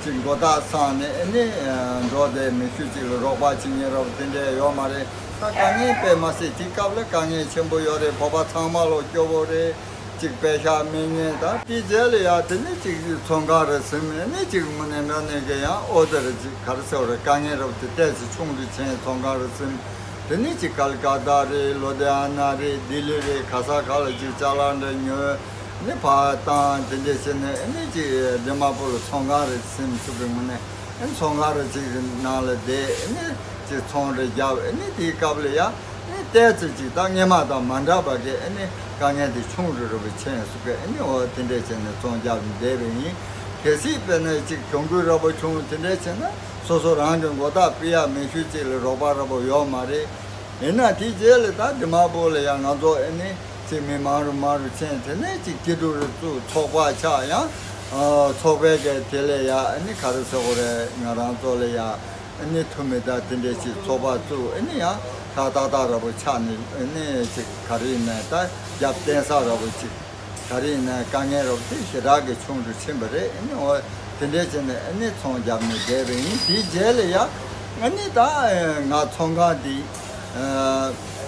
ཅིག་མགོ་ཐག་སངས་ནས་ཨ་ནི་འགྲོ་བསྡད་མི་ཤུགས་ཅིག་ལ་རོགས་པ་བྱེད་མཁན་རོགས་དེ་འདྲ་ཡོད་མ་རེད། ད་དཀའ་ངལ་དཔེ་མ་སྲིད་དེའི་སྐབས་ལ་དཀའ་ངལ་ཆེན་པོ་ཡོད་རེད། བོད་པ་ཚང་མ་ལོ་སྐྱོ་བོ་རེད། ཅིག་པེ་ཤག་མེད་མཁན། ད་དེའི་རྗེས་ལ་ཡ་དེ་ནས་ཅིག་ཚོང་ཁང་རེ་ཟིན་ནས་ཅིག་དངོས་གནས་དངོས་གནས་ཀྱི་ཡང་ཨོ་དེ་རེ་ཅིག་ག་རེ་ཟེར་རེད། དཀའ་ངལ་རབ་ཏུ་ཏོག་ཙམ་ཆུང་རུ་ཕྱིན། ཚོང་ཁང་རེ་ཟིན། དེ་ནས་ཅིག་ཀལ་ཀ་ཏ་རེད། ལུ་དྷི་ཡ་ན་རེད། ལྡི་ལི་རེད། ག་ས་ག་ལ་ཅིག་ཅ་ལག་འདྲ་ཉོས་ནས་ཕར་བཏང་། དེ་འདྲ་བྱས་ནས་ཨ་ནི་ཅིག་དི་མ་པུར་ལ་ཚོང་ཁང་རེ་ཟིན་ཐུབ་པའི་ངོས་ནས། ཨ་ནི་ཚོང་ཁང་རེ་ཅིག་གི་ནང་ལ་བསྡད། ཨ་ནི་ཅིག་ཚོང་རེ་བརྒྱབ། ཨ་ནི་དེའི་སྐབས་ལ་ཡ་ཨ་ནི་ཏོག་ཙམ་ཅིག་ད་སྔོན་མ་དང་མ་འདྲ་བ་གི་ཨ་ནི་དཀའ་ངལ་དེ་ཆུང་རུ་རུ་བ་ཕྱིན་སོང་གི། ཨ་ནི་འོ་དེ་འདྲ་བྱས་ནས་ཚོང་བརྒྱབ་ནས་བསྡད་པ་ཡིན། གལ་སྲིད་དཔེར་ན་ཅིག་གྱོང་གུན་ར་བ་བྱུང་དེ་འདྲ་བྱས་ན་སོ་སོ་རང་གི་མགོ་ཐག་ཕུད་ཡ་མི་ཤུགས་ཅིག་ལ་རོགས་པ་ར་བ་ཡོད་མ་རེད། ཡིན་ན་དེའི་རྗེས་ལ་ད་དི་མ་པུར་ལ་ཡང་ང་ཚོ་ཨ་ནི་ཅིག་མི་མང་རུ་མང་རུ་ཕྱིན། དེ་ནས་ཅིག་སྐྱིད་སྡུག་རུ་བཙུགས། ཚོགས་པ་ཆགས། ཡང་ཚོགས་པའི་གི་དེ་ལས་ཡ་ཨ་ནི་ག་རེ་ཟེར་དགོས་རེད། ང་རང་ཚོ་ལ་ཡ་ཨ་ནི་འཐུས་མི་དང་དེ་འདྲས་ཅིག་ཚོགས་པ་བཙུགས། ཨ་ནི་ཡང་ཁག་ཏག་ཏག་ར་བ་ཆགས་ནས་ཨ་ནི་ཅིག་ག་རེ་ཡིན་ན་ད་རྒྱབ་རྟེན་ས་ར་བ་ཅིག་ག་རེ་ཡིན་ན་དཀའ་ངལ་རོགས་དེ་ཞེ་དྲག་གི་ཆུང་དུ་ཕྱིན་པ་རེད། ཨ་ནི་འོ་དེ་འདྲས་བྱས་ནས་ཨ་ནི་ཚོང་བརྒྱབ་ནས་བསྡད་པ་ཡིན། དེའི་རྗེས་ལ་ཡ་ཨ་ནི་ད་ང་ཚོང་ཁང་འདི་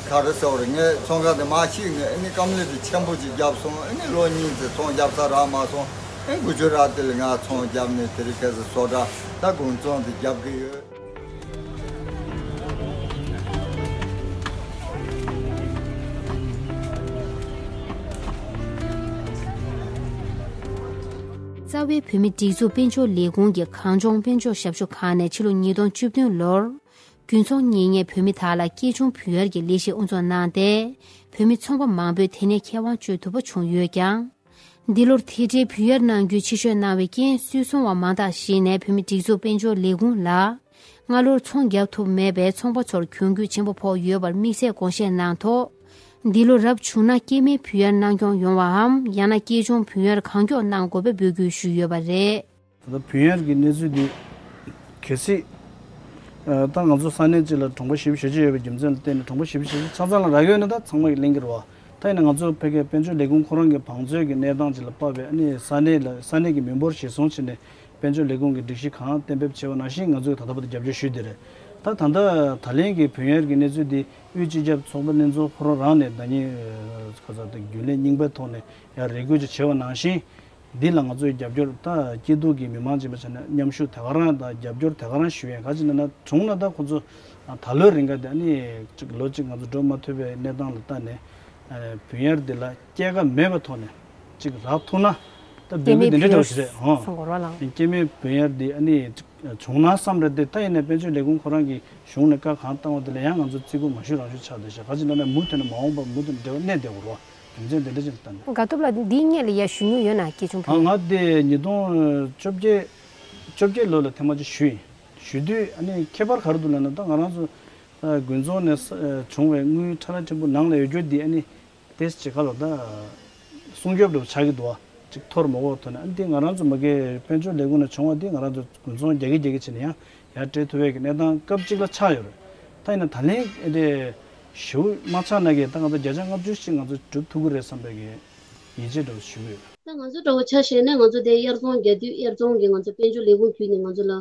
ག་རེ་ཟེར་བ་རེད། ངས་ཚོང་ཁང་འདི་མར་བཤིག་ནས་ཨ་ནི་སྐམ་ལི་འདི་ཆེན་པོ་ཅིག་བརྒྱབ་སོང་། ཨ་ནི་ལོ་གཉིས་ཙམ་ཚོང་བརྒྱབ་ས་རག་མ་སོང་། ཨ་ནི་དགུ་བཅུ་ར་དེ་ལ་ང་ཚོང་བརྒྱབ་ནས་དེ་རིང་ཁ་སང་བཟོ་གྲྭ་ད་དགུན་ཚོང་འདི་བརྒྱབ་གི་ཡོད། རྩ་བའི་བོད་མི་སྒྲིག་འཛུགས་དཔལ་འབྱོར་ལས་ཁུངས་ཀྱི་གངས་ལྗོངས་དཔལ་འབྱོར་ཞབས་ཞུ་ཁང་ནས་ཕྱི་ལོ་ཉིས་སྟོང་བཅུ་བདུན་ལོར། རྒྱུན་ཚོང་གཉེར་མཁན་བོད་མི་དག་ལ་སྐྱེས་ཆུང་བུན་གཡར་གྱི་ལས་གཞི་དབུ་འཛུགས་གནང་སྟེ། བོད་མི་ཚོང་པ་མང་པོས་དེ་ནས་ཁེ་དབང་སྤྱོད་ཐུབ་པ་བྱུང་ཡོད་ཀྱང་། འདི་ལོར་དེ་འདྲའི་བུན་གཡར་གནང་རྒྱུའི་ཕྱིར་བཤོལ་གནང་བའི་རྐྱེན། སུད་ཚོང་བ་མང་དག་ཞིག་ནས་བོད་མི་སྒྲིག་འཛུགས་དཔལ་འབྱོར་ལས་ཁུངས་ལ། སྔ་ལོར་ཚོང་བརྒྱབ་ཐུབ་མེད་པས་ཚོང་པ་ཚོར་གྱོང་གུད་ཆེན་པོ་ཕོག་ཡོད་པར་དམིགས་བསལ་དགོངས་བཞེས་གནང་ཐོག་འདི་ལོ་རབ་བྱུང་ན་སྐྱེས་དམན་བུན་གཡར་གནང་སྐྱོང་ཡོང་བའམ། ཡང་ན་སྐྱེས་ཆུང་བུན་གཡར་གང་མགྱོགས་གནང་དགོས་པའི་འབོད་སྐུལ་ཞུས་ཡོད་པ་རེད། ད་ལྟ་བུན་གཡར་གྱི་གནས་ཚུལ་འདི་གལ་སྲིད་ད་ང་ཚོ་ས་གནས་གཅིག་ལ་གྲོང་པ་བཞི་བཅུ་ཞེ་གཅིག་ཡོད་པའི་རྒྱུ་མཚན་ལ་བརྟེན་ནས། གྲོང་པ་བཞི་བཅུ་ཞེ་གཅིག་ཆ་ཚང་ལ་རག་ཡོད་ན་ད་ཚང་མ་གིས་ལེན་གྱི་རེད་བ། ད་ཡིན་ན་ང་ཚོ་ཕ་གིའི་དཔལ་འབྱོར་ལས་ཁུངས་ཁོ་རང་གི་བང་མཛོད་ཀྱི་གནས་སྟངས་ཅིག་ལ་དཔག་པའི་ཨ་ནི་ས་གནས་ལ་ས་གནས་ཀྱི་མི་འབོར་གཞིར་བཟུང་བྱས་ནས་དཔལ་འབྱོར་ལས་ཁུངས་ཀྱི་སྒྲིག་གཞི་གང་གཏན་འབེབས་བྱས་པ་ནང་བཞིན་ང་ཚོས་ད་ལྟ་བར་དུ་རྒྱབ་སྐྱོར་ཞུས་བསྡད་རེད། ད་ད་ལྟ་ད་ལན་གྱི་བུན་གཡར་གྱི་གནས་ཚུལ་འདི་དབུས་སྤྱི་ཁྱབ་ཚོགས་པ་ལྷན་ཚོགས་ཁོ་རང་རང་ནས་ཟླ་ཉིན་ཁ་ཚ་དང་རྒྱུན་ལས་རྙིང་པའི་ཐོག་ནས་ཡང་རེ་སྐུལ་ཅིག་བྱས་པ་ནང་བཞིན། འདི་ལ་ང་ཚོས་རྒྱབ་སྐྱོར། ད་སྐྱིད་སྡུག་གི་མི་མང་ཅིག་ཡིན་པ་བྱས་ན་མཉམ་ཞུགས་དེ་ག་རང་དང་རྒྱབ་སྐྱོར་དེ་ག་རང་ཞུ་ཡས། ག་ཅི་ན་ན་གྲོང་ན་ད་ཁོ་ཚོ་ད་ལོའི་རིང་ག་དེ་ཨ་ནི་ཅིག་ལོ་གཅིག་ང་ཚོ་འགྲོ་མ་ཐུབ་པའི་གནས་སྟངས་ལ་ལྟ་ནས། ཨ་བུན་གཡར་འདི་ལ་སྐྱེད་ཀ་མེད་པའི་ཐོག་ནས་ཅིག་རག་ཐུབ་ན་ད་འབོད་སྐུལ་འདི་འདྲ་འདྲ་ཞིག་རེད་ཧོ། སྐྱེད་མེད་བུན་གཡར་འདི་ཨ་ནི་ཅིག་བྱུང་ན་བསམ་རེད་དེ། ད་ཡིན་ནའི་དཔལ་འབྱོར་ལས་ཁུངས་ཁོ་རང་གི་གཞུང་ནས་བཀའ་གང་བཏང་བ་དེ་ལ་ཡང་ང་ཚོ་བརྩི་བཀུར་མ་ཞུ་རང་ཞུ་ཆགས་བསྡད་ཤག་ག་ཅི་ན་ན་མུ་མཐུད་ནས་མ་འོངས་པར་མུ་མཐུད་ནས་འབྲེལ་བ་གནས་བསྡད་དགོས་རེད་བ། རྒྱུ་མཚན་དེ་འདྲ་ཅིག་ལ་བལྟས་ནས། དགའ་ཐོབ་ལགས་འདིའི་སྔོན་ལ་ཡར་ཞུ་མྱོང་ཡོད་ན། སྐྱེས་ཆུང་ཨ་ཕུལ། ང་དེ་ཉིས་སྟོང་བཅོ་བརྒྱད། བཅོ་བརྒྱད་ལོ་ལ་ཐེངས་མ་གཅིག་ཞུས་ཡིན། ཞུ་དུས་ཨ་ནི་ཁྱད་པར་ག་རེ་འདུག་ལབ་ན། ད་ང་རང་ཚོ་ཨ་དགུན་ཚོང་ནས་ཨ་བྱུང་བའི་དངུལ་ཁྲ་ལ་ཕྲན་བུ་ནང་ལ་ཡོད་རྒྱུ་འདི་ཨ་ནི་ཏེས་ཅིག་ག་ལ་ད་སྲུང་སྐྱོབ་འདྲ་བོ་ཆགས་ཀྱི་འདུག་བ། ཅིག་འཐོར་མ་འོང་ཐོག་ནས། ཨ་ནི་འདི་ང་རང་ཚོ་མ་གི་དཔལ་འབྱོར་ལས་ཁུངས་ནས་བྱུང་བ་འདི་ང་རང་ཚོ་དགུན་ཚོང་རྒྱག་གི་རྒྱག་གི་བྱས་ནས་ཡང་ཡར་སྤྲད་ཐུབ་པའི་གི་གནས་སྟངས་སྐབས་གཅིག་ལ་ཆགས་ཡོད་རེད། ད་ཡིན་ན་ད་ལན་ཨེ་འདྲས་ཞེ་པོ་མ་ཆགས་ན་གི་ད་ང་ཚོ་བརྒྱ་ཆ་ལྔ་བཅུ་ཞིག་ང་ཚོ་སྒྲུབ་ཐུབ་ཀྱི་རེད་བསམ་པའི་གི་ཡིད་ཆེས་འདྲ་བོ་ཞུ་གི་ཡོད། ད་ང་ཚོ་འདྲ་བོ་ཆ་བཞག་ན་ང་ཚོ་དེ་དབྱར་ཚོང་རྒྱག་དུས་དབྱར་ཚོང་གི་ང་ཚོ་དཔལ་འབྱོར་ལས་ཁུངས་བརྒྱུད་ནས་ང་ཚོ་ལ་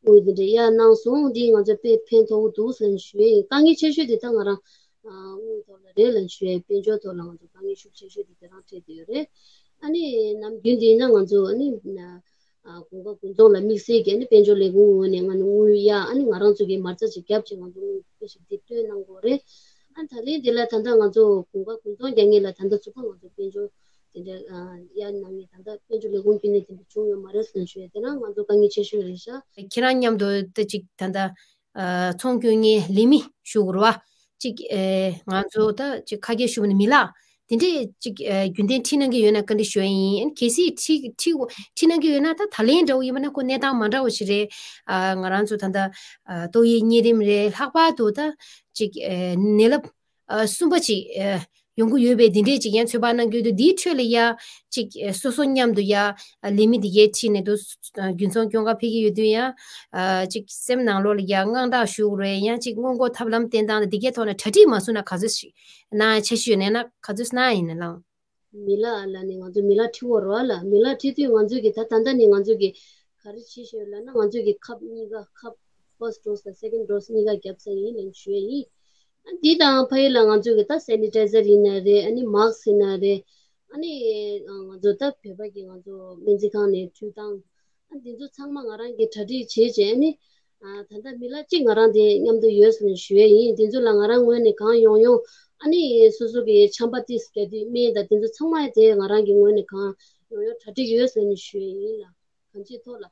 དངུལ་འདི་འདྲ་གཡར་གནང་སོང་། འདི་ང་ཚོ་དཔེ་ཕན་ཐོགས་འདུག་ཟེར་ནས་ཞུ་ཡས་ཡིན། དཀའ་ངལ་ཆེ་ཤོས་དེ་ད་ང་རང་དངུལ་ཐོག་ལ་རེད་ལབ་ནས་ཞུ་ཡས། དཔལ་འབྱོར་ཐོག་ལ་ང་ཚོ་དཀའ་ངལ་ཤུགས་ཆེ་ཤོས་དེ་དེ་རང་འཕྲད་བསྡད་ཡོད་རེད། ཨ་ནི་ནམ་རྒྱུན་འདི་ཡིན་ན་ང་ཚོ་ཨ་ནི་ཨ་གོང་དཀར་དགུན་ཚོང་ལ་དམིགས་བསལ་གྱི་ཨ་ནི་དཔལ་འབྱོར་ལས་ཁུངས་ངོས་ནས་ང་ནི་དངུལ་གཡར། ཨ་ནི་ང་རང་ཚོ་གིས་མ་རྩ་ཅིག་བརྒྱབ་བྱས་ང་ཚོ་དངུལ་དཔེ་ཞིག་འདི་བཏོན་གནང་དགོས་རེད། ཨ་ད་ལན་འདི་ལ་ད་ལྟ་ང་ཚོ་གོང་དཀར་དགུན་ཚོང་རྒྱག་མཁན་ལ་ད་ལྟ་ཚུགས་པ་ང་ཚོ་དཔལ་འབྱོར་དེ་འདྲ་ཨ་གཡར་གནང་མཁན་ད་ལྟ་དཔལ་འབྱོར་ལས་ཁུངས་བརྒྱུད་ནས་དེ་འདྲ་བྱུང་ཡོད་མ་རེད་ཟེར་ནས་ཞུ་ཡས། དེ་རང་ང་ཚོ་དཀའ་ངལ་ཆེ་ཤོས་རེད་ཤག་ཁྱེད་རང་མཉམ་དུ་ད་ཅིག་ད་ལྟ་ ཨ་ཚོང་སྐྱོང་མཁན་ལས་མི་ཞུ་དགོས་རེད་བ། ཅིག་ཨེ་ང་ཚོ་ད་ཅིག་ཁ་སྐད་ཞུ་བ་ནི་མི་ལག་དེ་འདྲས་ཅིག་ཨེ་རྒྱུན་ལྡན་ཁྲིད་གནང་གི་ཡོད་ན་བཀའ་འདྲི་ཞུ་ཡ་ཡིན། གལ་སྲིད་ཁྲིད་ཁྲིད་ཁྲིད་གནང་གི་ཡོད་ན། ད་ད་ལན་འདྲ་བོ་ཡིན་པ་ན་ཁོ་གནས་སྟངས་མ་འདྲ་བོ་ཞིག་རེད། ཨ་ང་རང་ཚོ་ད་ལྟ་ཨ་ཏོག་དབྱིབས་གཉན་རིམས་རེད། ལྷག་པར་དུ་ད་ཅིག་ཨེ་ནད་རླབས་ཨ་གསུམ་པ་ཅིག་ཨེ་ཡོང་གི་ཡོད་པས། འདི་འདྲས་ཅིག་ཡང་ཚོད་དཔག་གནང་གི་ཡོད་དུས། འདིའི་ཁྲོད་ལ་ཡ་ཅིག་ཨེ་སོ་སོ་མཉམ་དུ་ཡ་ཨ་ལས་མི་འདི་གའི་ཁྲིད་ནས་དུ་ཨ་རྒྱུན་ཚོང་སྐྱོང་ག་ཕེབས་ཀྱི་ཡོད་དུས། ཡང་ཨ་ཅིག་སེམས་ནང་ལོགས་ལ་ཡ་དངངས་སྐྲག་ཞུ་དགོས་རེད། ཡང་ཅིག་སྔོན་འགོག་ཐབས་ལམ་བསྟེན་སྟངས་དང་འདི་གའི་ཐོག་ནས་གྲ་སྒྲིག་མ་བཟོས་ན་ག་ཚོད་ཞིག་གནང་ཡ་འཆར་གཞི་ཡོད་ན་ཡིན་ན་ག་ཚོད་གནང་ཡ་ཡིན་ན་ལགས། མི་ལག་ལ་ནི་ང་ཚོ་མི་ལག་ཁྲིད་དགོས་རེད་བ་ལ། མི་ལག་ཁྲིད་དུས་ང་ཚོས་ཀྱི་ད་ད་ལྟ་ནི་ང་ཚོས་ཀྱི་ག་རེ་བྱེད་ཤེས་ལབ་ན། ང་ཚོས་ཀྱི་ཁབ་གཉིས་ཀ་ཁབ་first dose་དང་second dose་གཉིས་ཀ་བརྒྱབ་ཚར་ཡིན་ལབ་ཞུ་ཡ་ཡིན། ཨ་འདི་དང་ཕ་ཡུལ་ལ་ང་ཚོས་ཀྱི་ད་sanitizer་ཡིན་ན་རེད། ཨ་ནི་mask་ཡིན་ན་རེད། ཨ་ནི་ང་ཚོ་ད་བོད་པ་གི་ང་ཚོ་སྨན་རྩིས་ཁང་ནས་འཕྲུལ་སྟངས། ཨ་འདི་ཚོ་ཚང་མ་ང་རང་གིས་གྲ་སྒྲིག་བྱས་བྱས། ཨ་ནི་ཨ་ད་ལྟ་མི་ལག་གཅིག་ང་རང་དེ་མཉམ་དུ་ཡོད་ཟེར་ནས་ཞུ་ཡས་ཡིན། འདི་ཚོ་ལ་ང་རང་ངོས་ནས་གང་ཡོང་ཡོང་། ཨ་ནི་སོ་སོ་གི་ཆམ་པ་ཏིས་རྒྱག་དུས་སྨན་དང་འདི་ཚོ་ཚང་མ་དེ་ང་རང་གི་ངོས་ནས་གང་ཡོང་ཡོང་གྲ་སྒྲིག་ཡོད་ཟེར་ནས་ཞུ་ཡས་ཡིན་ལ། གང་ཅིའི་ཐོག་ལ།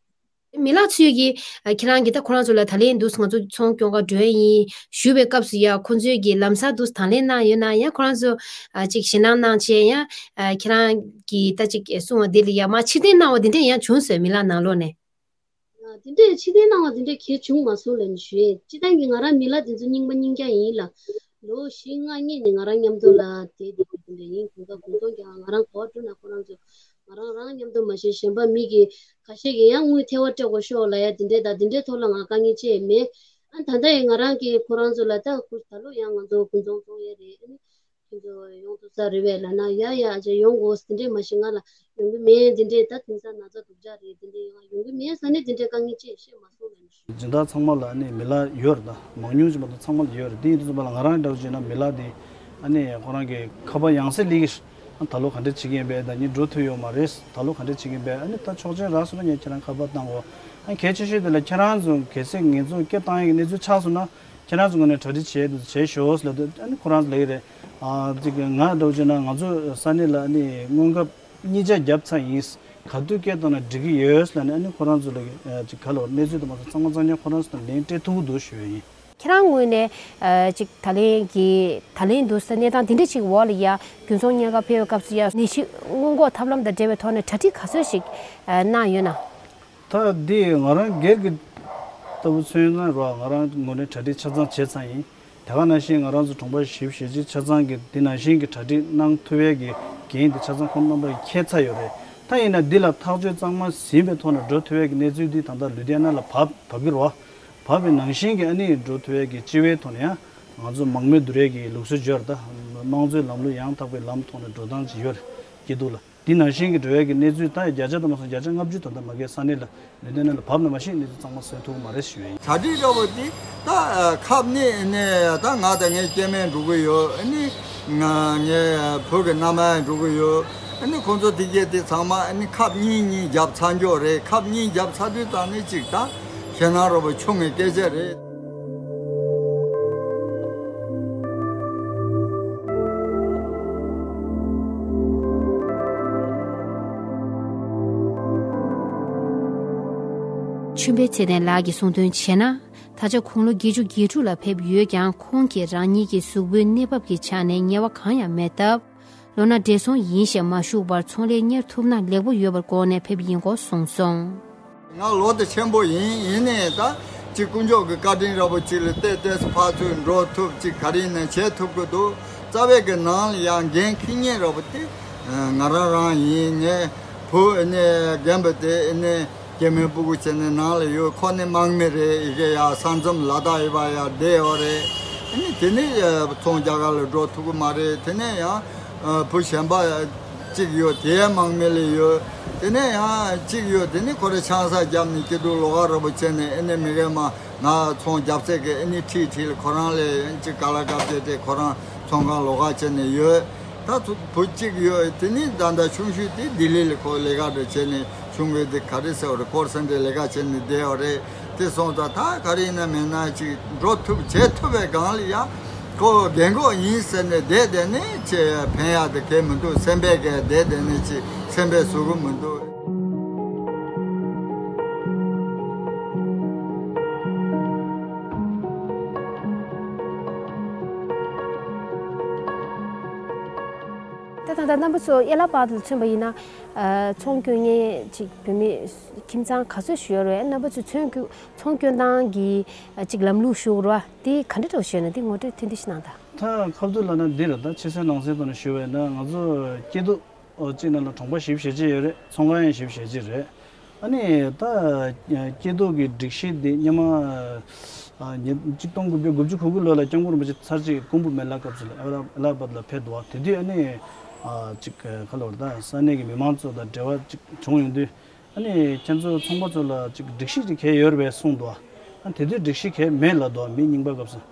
མི་ལག་ཚོས་ཀྱིས་ཨ་ཁྱེད་རང་གིས་ད་ཁོ་རང་ཚོ་ལ་ད་ལན་འདུག་ང་ཚོ་ཚོང་སྐྱོང་ག་འགྲོ་ཡས་ཡིན་ཞུ་བའི་སྐབས་སུ་ཡ། ཁོ་ཚོས་ཀྱིས་ལམ་སང་འདུག་དང་ལེན་གནང་ཡོད་ན། ཡང་ཁོ་རང་ཚོ་ཨ་ཅིག་ཞེད་སྣང་གནང་བྱས། ཡང་ཨ་ཁྱེད་རང་གིས་ད་ཅིག་གསུང་བ་འདི་ལ་ཡ་མར་ཕྱིར་འཐེན་གནང་བ་འདི་འདྲས་ཡང་བྱུང་སོང་། མི་ལག་ནང་ལོགས་ནས། ཨ་དེ་འདྲས་ཕྱིར་འཐེན་གནང་བ་དེ་འདྲས་གལ་བྱུང་མ་སོང་ལབ་ནས་ཞུས། སྤྱིར་བཏང་གི་ང་རང་མི་ལག་དེ་ཚོ་རྙིང་པ་རྙིང་རྐྱང་ཡིན་ལ། ལོ་བཞི་ལྔ་སྔོན་ནས་ང་རང་མཉམ་དུ་ལ་བསྡད་བསྡད་དེ་འདྲས་ཡིན། དགུན་ཁ་དགུན་ཚོང་རྐྱང་ང་རང་གོ་བ་སྒྲུབ་ན་ཁོ་རང་ཚོ་ང་རང་རང་མཉམ་དུ་མ་གཞི་གཞན་པ་མི་གི་ཁ་ཤས་ཀྱིས་ཡང་དངུལ་ཐེ་བ་སྤྲད་དགོས་ཤོག་ལབ་ཡ་དེ་འདྲས་དང་། དེ་འདྲས་ཐོག་ལ་ང་དཀའ་ངལ་ཅི་ཡང་མེད། ཨ་ད་ལྟ་ཡང་ང་རང་གིས་ཁོ་རང་ཚོ་ལ་ད་ཁུ་ད་ལོ་ཡང་ང་ཚོ་དགུན་ཚོང་ཚོང་ཡས་རེད། ཨ་ནི། ཁྱེད་ཚོ་ཡོང་ཐུབ་ས་རེད་པས་ལབ་ན། ཡ་ཡ་ཨ་ཅག་ཡོང་དགོས་དེ་འདྲས་མ་གཞི་ང་ལ་ཡོང་གི་མེད། དེ་འདྲས་ད་དེང་སང་ན་ཚ་སྡུག་ཅག་རེད། དེ་འདྲས་ཡོང་ཡོང་གི་མེད་ས་ནས་དེ་འདྲས་དཀའ་ངལ་ཅི་ཡང་བཤད་མ་སོང་ལབ་ནས་ཞུ། སྦྱིན་བདག་ཚང་མ་ལ་ནི་མི་ལག་ཡོད་རེད། ད་མང་ཉུང་ཅིག་མ་གཏོགས་ཚང་མ་ལ་ཡོད་རེད། དེ་ཡིན་དུས་ཙམ་པ་ལ་ང་རང་འདྲ་བོ་བྱས་ན་མི་ལག་དེ་ཨ་ནི་ཁོ་རང་གི་ཁ་པར་ཡང་སེ་སླེབས་ཀྱི་རེད། ད་ལོ་ག་འདྲས་བྱེད་ཀྱི་ཡིན་པས། ད་ནི་འགྲོ་ཐུབ་ཡོད་མ་རེད། ད་ལོ་ག་འདྲས་བྱེད་ཀྱི་ཡིན་པས། ཨ་ནི་ད་ཆོག་མཆན་རག་སོང་ན་ངས་ཁྱེད་རང་ཁ་པར་བཏང་གོ། ཨ་གལ་ཆེ་ཤོས་དེ་ལ་ཁྱེད་རང་ཚོ་གལ་སྲིད་ངེད་ཚོ་སྐད་བཏང་ཡག་གི་གནས་ཚུལ་ཆགས་སོང་ན། ཁྱེད་རང་ཚོ་ངོས་ནས་གྲ་སྒྲིག་བྱས་འདུག་བྱས་ཤོག་ལབ་དུས། ཨ་ནི་ཁོ་རང་ཚོ་ལབ་ཀྱི་རེད། ཨ་ཅིག་ང་འདྲ་བོ་བྱས་ན་ང་ཚོ་ས་གནས་ལ་ཨ་ནི་སྔོན་ཁབ་གཉིས་ཆ་བརྒྱབ་ཚར་ཡིན། ག་དུས་སྐད་བཏང་ན་འགྲིག་གི་ཡོད་ལབ་ནས། ཨ་ནི་ཁོ་རང་ཚོ་ལ་ཨ་ཅིག་ག་ལབ། གནས་ཚུལ་དེ་མ་གཏོགས་ཚང་མ་ཚང་མ་ཁོ་རང་ཚོ་དང་ལན་སྤྲད་ཐུབ་ཀྱི་འདུག་ཞུ་ཡ་ཡིན། ཁྱེད་རང་ངོས་ནས་ཨ་ཅིག་ད་ལན་གྱི་ད་ལན་འདུག་ས་གནས་སྟངས་དེ་འདྲ་ཅིག་འོག་ལ་ཡ་རྒྱུན་ཚོང་གཉེར་ག་ཕེབས་པའི་སྐབས་སུ་ཡ་ནད་གཞི་སྔོན་འགོག་ཐབས་ལམ་དང་འབྲེལ་བའི་ཐོག་ནས་གྲ་སྒྲིག་ག་ཚོད་ཞིག་ཨ་གནང་ཡོད་ན། ད་འདི་ང་རང་སྒེར་གྱི་ལྟ་བུ་མཚོན་ན་རོགས། ང་རང་ངོས་ནས་གྲ་སྒྲིག་ཆ་ཚང་བྱས་ཚར་ཡིན། དེ་ག་ནང་བཞིན་ང་རང་ཚོ་གྲོང་པ་བཞི་བཅུ་ཞེ་གཅིག་ཆ་ཚང་གི་འདི་ནང་བཞིན་གྱི་གྲ་སྒྲིག་གནང་ཐུབ་ཡས་ཀྱི་འགན་འདི་ཆ་ཚང་ཁོང་རྣམ་པ་གིས་འཁྱེར་ཚར་ཡོད་རེད། ད་ཡིན་ན་འདི་ལ་ཐག་གཅོད་གཙང་མ་ཟིན་པའི་ཐོག་ནས་འགྲོ་ཐུབ་ཡས་ཀྱི་གནས་ཚུལ་འདི་ད་ལྟ་ལུ་དྷི་ཡ་ན་ལ་བབས་བབས་ཀྱི་རེད་བ། བབས་པའི་ནང་བཞིན་གྱི་ཨ་ནི་འགྲོ་ཐུབ་ཡས་ཀྱི་སྤྱི་བའི་ཐོག་ནས་ཡང་ང་ཚོ་མང་མོས་བསྡུར་ཡས་ཀྱི་ལུགས་སྲོལ་ཅིག་ཡོད་རེད། ད་དམངས་གཙོའི་ལམ་ལུགས་ཡང་དག་པའི་ལམ་ཐོག་ནས་འགྲོ་སྟངས་ཅིག་ཡོད་རེད། སྐྱིད་སྡུག་ལ། འདི་ནང་བཞིན་གྱི་འགྲོ་ཡས་ཀྱི་གནས་ཚུལ་ད་བརྒྱ་ཆ་དུ་མ་སོང་བརྒྱ་ཆ་ལྔ་བཅུ་ད་ལྟ་མ་གིའི་ས་གནས་ལ་ལུས་རྟེན་ལ་བབས་ན་མ་གཞི་གནས་ཚུལ་གཙང་མ་བཟོ་ཐུབ་ཀྱི་མ་རེད་ཞུ་ཡ་ཡིན། གྲ་སྒྲིག་འདྲ་བོ་འདི་ད་ཁབ་ནི་ནས་ད་ང་དང་ངའི་སྐྱེ་དམན་འགྲོ་གི་ཡོད། ཨ་ནི་ང་ངའི་བུ་གི་མནའ་མ་འགྲོ་གི་ཡོད། ཨ་ནི་ཁོང་ཚོ་དེ་གས་དེ་ཚང་མ་ཨ་ནི་ཁབ་གཉིས་གཉིས་བརྒྱབ་ཚར་འགྱོ་རེད། ཁབ་གཉིས་བརྒྱབ་ཚར་དུས་ཙང་ནི་གཅིག་ད་ཞེད་སྣང་འདྲ་བོ་བྱུང་བའི་སྐད་ཆ་རེད། ཆོས་འཕེལ་ཚེ་བརྟན་ལགས་ཀྱིས་གསུངས་དོན་བྱས་ན། ད་ཆ་ཁོང་ལོ་བརྒྱད་ཅུ་གྱ་དྲུག་ལ་ཕེབས་ཡོད་ཀྱང་། ཁོང་གིས་རང་ཉིད་ཀྱི་གཟུགས་པོའི་གནས་བབ་ཀྱི་ཆ་ནས་ངལ་བ་གང་ཡང་མེད་སྟབས། ལོ་ན་བགྲེས་སོང་ཡིན་ཞེས་མ་ཞུགས་པར་ཚོང་ལས་གཉེར་ཐུབ་ན་ལེགས་པོ་ཡོད་པར་དགོངས་ནས་ཕེབས་ཡིན་སྐོར་གསུངས་སོང་། ང་ལོ་དེ་ཆེན་པོ་ཡིན། ཡིན་ནའི་ད་ཅིག་དཀོན་མཆོག་གི་བཀའ་དྲིན་འདྲ་པོ་ཅིག་ལ་བལྟས་བལྟས་སུ་ཕར་ཚུར་འགྲོ་ཐུབ། ཅིག་ག་རེ་ཡིན་ན་བྱེད་ཐུབ་ཀྱི་འདུག་རྩ་བའི་གི་ནང་ལ་ཡང་འགན་འཁྱེར་མཁན་འདྲ་པོ་དེ་ང་རང་རང་ཡིན། ངའི་བུ་ནི་རྒན་པ་དེ་ནི་སྐྱེ་དམན་སྤུ་གུ་བྱས་ནས་ནང་ལ་ཡོད། ཁོ་ནི་དམག་མི་རེད། ཡི་གེ་ཡ་ས་མཚམས་ལ་དྭགས་ཡི་བ་ཡ་བསྡད་ཡོད་རེད། ཨ་ནི་དེ་ནི་ཚོང་རྒྱ་གར་ལ་འགྲོ་ཐུབ་ཀྱི་མ་རེད། དེ་ནས་ཡང་བུ་གཞན་པ་གཅིག་ཡོད། དེ་དམག་མི་ལ་ཡོད། དེ་ནས་ཡང་གཅིག་ཡོད། དེ་ནི་ཁོ་རེ་ཆང་ས་བརྒྱབ་ནས་སྐྱིད་སྡུག་ལོགས་ཀ་ར་པོ་བྱས་ནས། ཨ་ནི་མི་རེ་མ་ང་ཚོང་རྒྱབ་ཚད་ཀྱི་ཨ་ནི་ཁྲིད་ཁྲིད་ལ་ཁོ་རང་ལས་ཅིག་ག་ལ་དགའ་བྱས་ཏེ་ཁོ་རང་ཚོང་ཁང་ལོགས་ཀ་བྱས་ནས་ཡོད། ད་ཚོ་བུ་གཅིག་ཡོད། དེ་ནི་ད་ལྟ་ཆུང་ཤོས་དེ་ལྡི་ལི་ལ་ཁོ་ལས་ཀ་འདྲ་བྱས་ནས་ཆུང་བོ་དེ་ག་རེ་ཟེར་བ་རེད། ཀོལ་སེན་ཊར་ལས་ཀ་བྱས་ནས་བསྡད་ཡོད་རེད། དེ་སོང་ཙང་ད་ག་རེ་ཡིན་ན་མིན་ན་ཅིག་འགྲོ་ཐུབ་བྱེད་ཐུབ་པའི་སྒང་ལ་ཡ་ཁོ་རྒན་གོག་ཡིན་ཟེར་ནས་བསྡད་བསྡད་ནས་ཅིག་ཕན་ཡག་དེ་གས་མི་འདུག་སེམས་པས་གས་བསྡད་བསྡད་ནས་ཅིག་སེམས་པས་བཟོ་གི་མི་འདུག་ད་ལྟ་རྣམ་པ་ཚོ་ཨེ་ལ་པཱད་ལ་མཚོན་པ་ཡིན་ན། ཨ། ཚོང་སྐྱོན་མཁན་ཅིག་བོད་མི་ཁྱིམ་ཚང་ག་ཚོད་ཞིག་ཡོད་རེད། རྣམ་པ་ཚོས་ཚོང་སྐྱོན་ཚོང་སྐྱོན་སྟངས་ཀྱི་ཅིག་ལམ་ལུགས་ཞུ་རོགས། དེ་ག་འདྲ་འདྲ་བོ་ཞིག་ཡོད་ན་དེ་ངོ་སྤྲོད་ཐུང་ཐུང་ཞིག་གནང་དང་། ད་ཁ་ཐུག་ལབ་ན་འདི་རེད། ད་ཕྱི་གསལ་ནང་གསལ་ཐོག་ནས་ཞུ་བས་ན་ང་ཚོ་སྐྱིད་སྡུག་ཨོ། གཅིག་ནང་ལ་གྲོང་པ་བཞི་བཅུ་ཞེ་གཅིག་ཡོད་རེད། ཚོང་ཁང་ཡང་བཞི་བཅུ་ཞེ་གཅིག་རེད། ཨ་ནི་ད་སྐྱིད་སྡུག་གི་སྒྲིག་གཞི་འདི་སྔོན་མ་ཨ། ཉིས་གཅིག་སྟོང་དགུ་བརྒྱ་དགུ་བཅུ་གོ་དགུ་ལོ་ལ་སྐྱབས་མགོན་རིན་པོ་ཆེ་ཚར་གཅིག་སྐུ་འབུམ་མེ་ལ་སྐབས་སུ་ལ་ཨེ་ལ་ཨེ་ལ་པཱད་ལ་ཕེབས་འདུག་བ། དེ་དུས་ཨ་ནི་ཨ། གཅིག་ག་ལབ་རེད། ད་ས་གནས་ཀྱི་མི་མང་ཚོ་དང་འབྲེལ་བ་གཅིག་བྱུང་ཡོང་དུས། ཨ་ནི་ཁྱེད་ཚོ་ཚོང་པ་ཚོ་ལ་ཅིག་སྒྲིག་གཞི་ཅིག་གས་ཡོད་རེད་པས་གསུངས་འདུག་ཨ། དེ་དུས་སྒྲིག་གཞི་གས་མེད་ལབ་འདུག་མི་རྙིང་པ་སྐབས་སུ།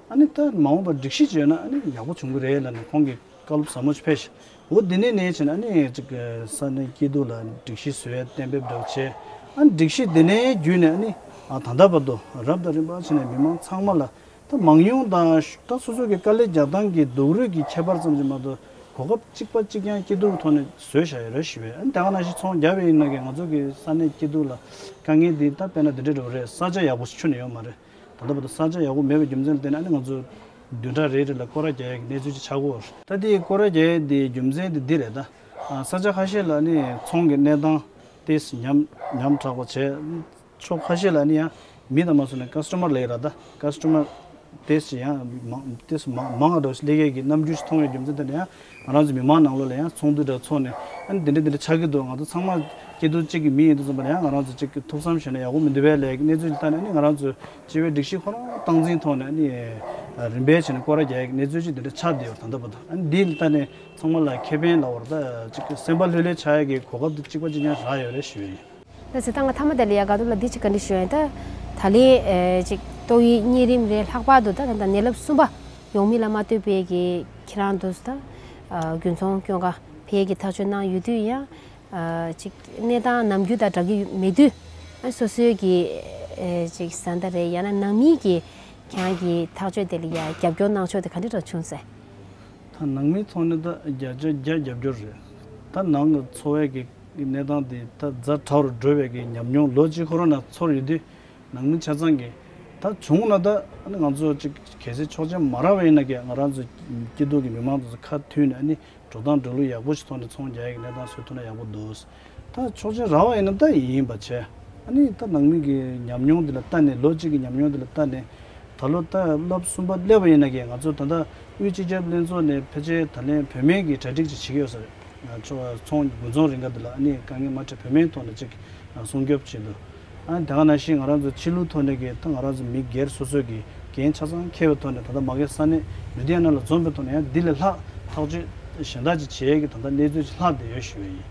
ཨ་ནི་ད་མ་འོངས་པར་སྒྲིག་གཞི་ཅིག་ཡོད་ན་ཨ་ནི་ཡག་པོ་བྱུང་གི་རེད་ལབ་ནས་ཁོང་གིས་བཀའ་སློབ་ཟབ་མོ་ཅིག་ཕེབས་ཤིང་། འོ་འདི་ནས་ནས་བྱས་ནས་ཨ་ནི་ཅིག་ས་གནས་སྐྱིད་སྡུག་ལ་སྒྲིག་གཞི་བཟོ་ཡ་གཏན་འབེབས་འདྲ་བོ་བྱས། ཨ་ནི་སྒྲིག་གཞི་འདི་ནས་བརྒྱུད་ནས་ཨ་ནི་ཨ། ད་ལྟ་བར་དུ་རབ་དང་རིམ་པ་བྱས་ནས་མི་མང་ཚང་མ་ལ། ད་མང་ཉུང་དང་ད་སོ་སོ་གི་དཀའ་ལས་རྒྱག་སྟངས་ཀྱི་སྡུག་རུས་ཀྱི་ཁྱད་པར་ཙམ་ཞིག་མ་གཏོགས་གོ་སྐབས་གཅིག་པ་གཅིག་རྐྱང་སྐྱིད་སྡུག་གི་ཐོག་ནས་བཟོས་བཞག་ཡོད་རེད་ཞུ་བས། ཨ་ནི་དེ་ག་ནང་བཞིན་ཚོང་རྒྱག་པའི་ཡིན་ན་གི་ང་ཚོ་གི་ས་གནས་སྐྱིད་སྡུག་ལ་དཀའ་ངལ་འདི་ད་དཔེར་ན་འདི་འདྲ་འདྲ་བོ་རེད། ས་ཆ་ཡག་པོ་ཞིག་ཁྱོན་ནས་ཡོད་མ་རེད། ད་ལྟ་བར་དུ་ས་ཆ་ཡག་པོ་མེད་པའི་རྒྱུ་མཚན་ལ་བརྟེན་ནས་ཨ་ནི་ང་ཚོ་བདུན་ཕྲག་རེ་རེ་ལ་སྐོར་ར་རྒྱག་ཡག་གི་གནས་ཚུལ་ཅིག་ཆགས་ཀྱི་ཡོད་རེད། ད་དེའི་སྐོར་ར་རྒྱག་ཡག་དེའི་རྒྱུ་མཚན་དེ་འདི་རེད། ད་ས་ཆ་ཁ་ཤས་ལ་ཨ་ནི་ཚོང་གི་གནས་སྟངས་ཏོག་ཙམ་ཉམ་ཉམ་དྲག་པ་བྱས། ཕྱོགས་ཁ་ཤས་ལ་ནི་ཡང་མི་དང་མ་སོང་ནས་ཀ་སི་ཊོ་མར་ལབ་ཡ་ར། ད་ཀ་སི་ཊོ་མར་ཏོག་ཙམ་ཡང་མང་ཏོག་ཙམ་མང་མང་བ་འདྲ་བོ་ཞིག་སླེབས་ཡས་ཀྱི་རྣམ་འགྱུར་ཞིག་མཐོང་བའི་རྒྱུ་མཚན་དེ་ནི་ཡང་ང་རང་ཚོ་མི་མང་ནང་ལོགས་ལ་ཡང་ཚོགས་འདུ་འདྲ་ཚོགས་ནས། ཨ་ནི་འདི་འདྲ་འདི་འདྲ་ཆགས་ཀྱི་འདུག་ང་ཚོ་ཚང་མ་སྐྱིད་སྡུག་གཅིག་གི་མི་ཡིན་དུས་ཙམ་པ་ལ་ཡང་ང་རང་ཚོ་གཅིག་གི་ཐུགས་བསམ་བཞེས་ན་ཡག་པོ་མི་འདུག་པས་ལབ་ཡས་ཀྱི་གནས་ཚུལ་ལ་ལྟ་ནས། ཨ་ནི་ང་རང་ཚོ་སྤྱི་པའི་སྒྲིག་གཞི་ཁོ་རང་སྟངས་འཛིན་ཐོག་ནས་ཨ་ནི་རིམ་པས་བྱས་ནས་སྐོར་ར་རྒྱག་ཡས་ཀྱི་གནས་ཚུལ་ཅིག་འདི་འདྲ་ཆགས་བསྡད་ཡོད་རེད། ད་ལྟ་བར་དུ། ཨ་ནི་འདི་ལ་ལྟ་ནས་ཚང་མ་ལ་ཁེ་ཕན་ལབ་པ་རེད། ད་གཅིག་གི་སེམས་པ་ལྷོད་ལྷོད་ཆགས་ཡས་ཀྱི་གོ་སྐབས་དེ་གཅིག་པ་གཅིག་རྐྱང་རག་ཡོད་རེད་ཞུ་ཡས་ཡིན། ད་ཟེར་ད་ང་མཐའ་མ་དེ་ལ་ཡ་དགའ་སྡུག་ལ་འདི་ཅིག་བཀའ་འདྲི་ཞུ་ཡ་ཡིན། ད་ད་ལན་ཨེ་ཅིག་ཏོག་དབྱིབས་གཉན་རིམས་རེད། ལྷག་པར་དུ་ད་ད་ད་ནད་རླབས་གསུམ་པ་ཡོང་མིན་ལ་མ་ལྟོས་པའི་གི་ཁྱེད་རང་ཚོ་ད་ཨ་དགུན་ཚོང་སྐྱོང་ག་ཕེབས་ཀྱི་ཐག་གཅོད་གནང་ཡོད་དུས། ཡང་ཨ་ཅིག་གནས་སྟངས་ནམ་རྒྱུན་དང་འདྲ་གི་མེད་དུས། ཨ་སོ་སོའི་གི་ཨེ་ཅིག་བཟའ་ཟླ་རེད། ཡང་ན་ནང་མི་གི་ཁྱེད་རང་གི་ཐག་གཅོད་དེ་ལ་ཡ་རྒྱབ་སྐྱོར་གནང་ཕྱོགས་དེ་ག་འདྲ་འདྲ་བྱུང་ཟེར། ད་ནང་མི་ཐོག་ནས་ད་བརྒྱ་ཆ་བརྒྱ་རྒྱབ་སྐྱོར་རེད། ད་ནང་གི་འཚོ་བའི་གི་གནས་སྟངས་དེ་ད་ཛ་དྲག་རུ་འགྲོ་བའི་གི་ཉམས་མྱོང་ལོ་གཅིག་ཁོ་རང་ནང་ཚོར་ཡོད་དུས། ནང་མི་ཆ་ཚང་གིས་ད་བྱུང་ན་ད་ཨ་ནི་ང་ཚོ་ཅིག་གལ་སྲིད་ཆོག་མཆན་མ་རག་པ་ཡིན་ན་ཀྱང་ང་རང་ཚོ་སྐྱིད་སྡུག་གི་མི་མང་དེ་ཚོ་ཁ་མཐུན་ནས་ཨ་ནི་འགྲོ་སྟངས་འགྲོ་ལུགས་ཡག་པོ་ཞིག་ཐོག་ནས་ཚོང་རྒྱག་ཡག་གི་གནས་སྟངས་བཟོ་ཐུབ་ན་ཡག་པོ་འདུག་ད་ཆོག་མཆན་རག་པ་ཡིན་ན་ད་ཡིན་པ་བྱས། ཨ་ནི་ད་ནང་མི་གི་ཉམས་མྱོང་དེ་ལ་ལྟ་ནས། ལོ་གཅིག་གི་ཉམས་མྱོང་དེ་ལ་ལྟ་ནས། ད་ལོ་ད་སློབ་གསུམ་པ་སླེབས་པ་ཡིན་ན་ཀྱང་ང་ཚོ་ད་ལྟ་དབུས་སྤྱི་ཁྱབ་ལྷན་ཚོགས་ནས་ཕལ་ཆེར་ད་ལན་བོད་སྨན་གྱི་གྲ་སྒྲིག་ཅིག་བྱེད་ཀྱི་ཡོད་ས་རེད། ཚོང་དགུན་ཚོང་རིང་ག་འདི་ལ་ཨ་ནི་དཀའ་ངལ་མ་འཕྲད་བོད་སྨན་ཐོག་ནས་ཅིག་སྲུང་སྐྱོབ་བྱེད་དུ། ཨ་ནི་དེ་ག་ནང་བཞིན་ང་རང་ཚོ་ཕྱི་ལུགས་ཐོག་ནས་ཀྱི་ད་ང་རང་ཚོ་མི་སྒེར་སོ་སོ་གི་འགན་ཆ་ཚང་འཁྱེར་བའི་ཐོག་ནས། ད་ལྟ་མ་གི་ས་གནས་ལུ་དྷི་ཡ་ན་ལ་འཛོམས་པའི་ཐོག་ནས་ཡང་འདི་ལས་ལྷག་ཐག་གཅོད་གཞན་དག་ཅིག་བྱེད་ཡས་ཀྱི་ད་ལྟ་གནས་ཚུལ་ཅིག་ལྷག་བསྡད་ཡོད་ཞུ་བ་ཡིན།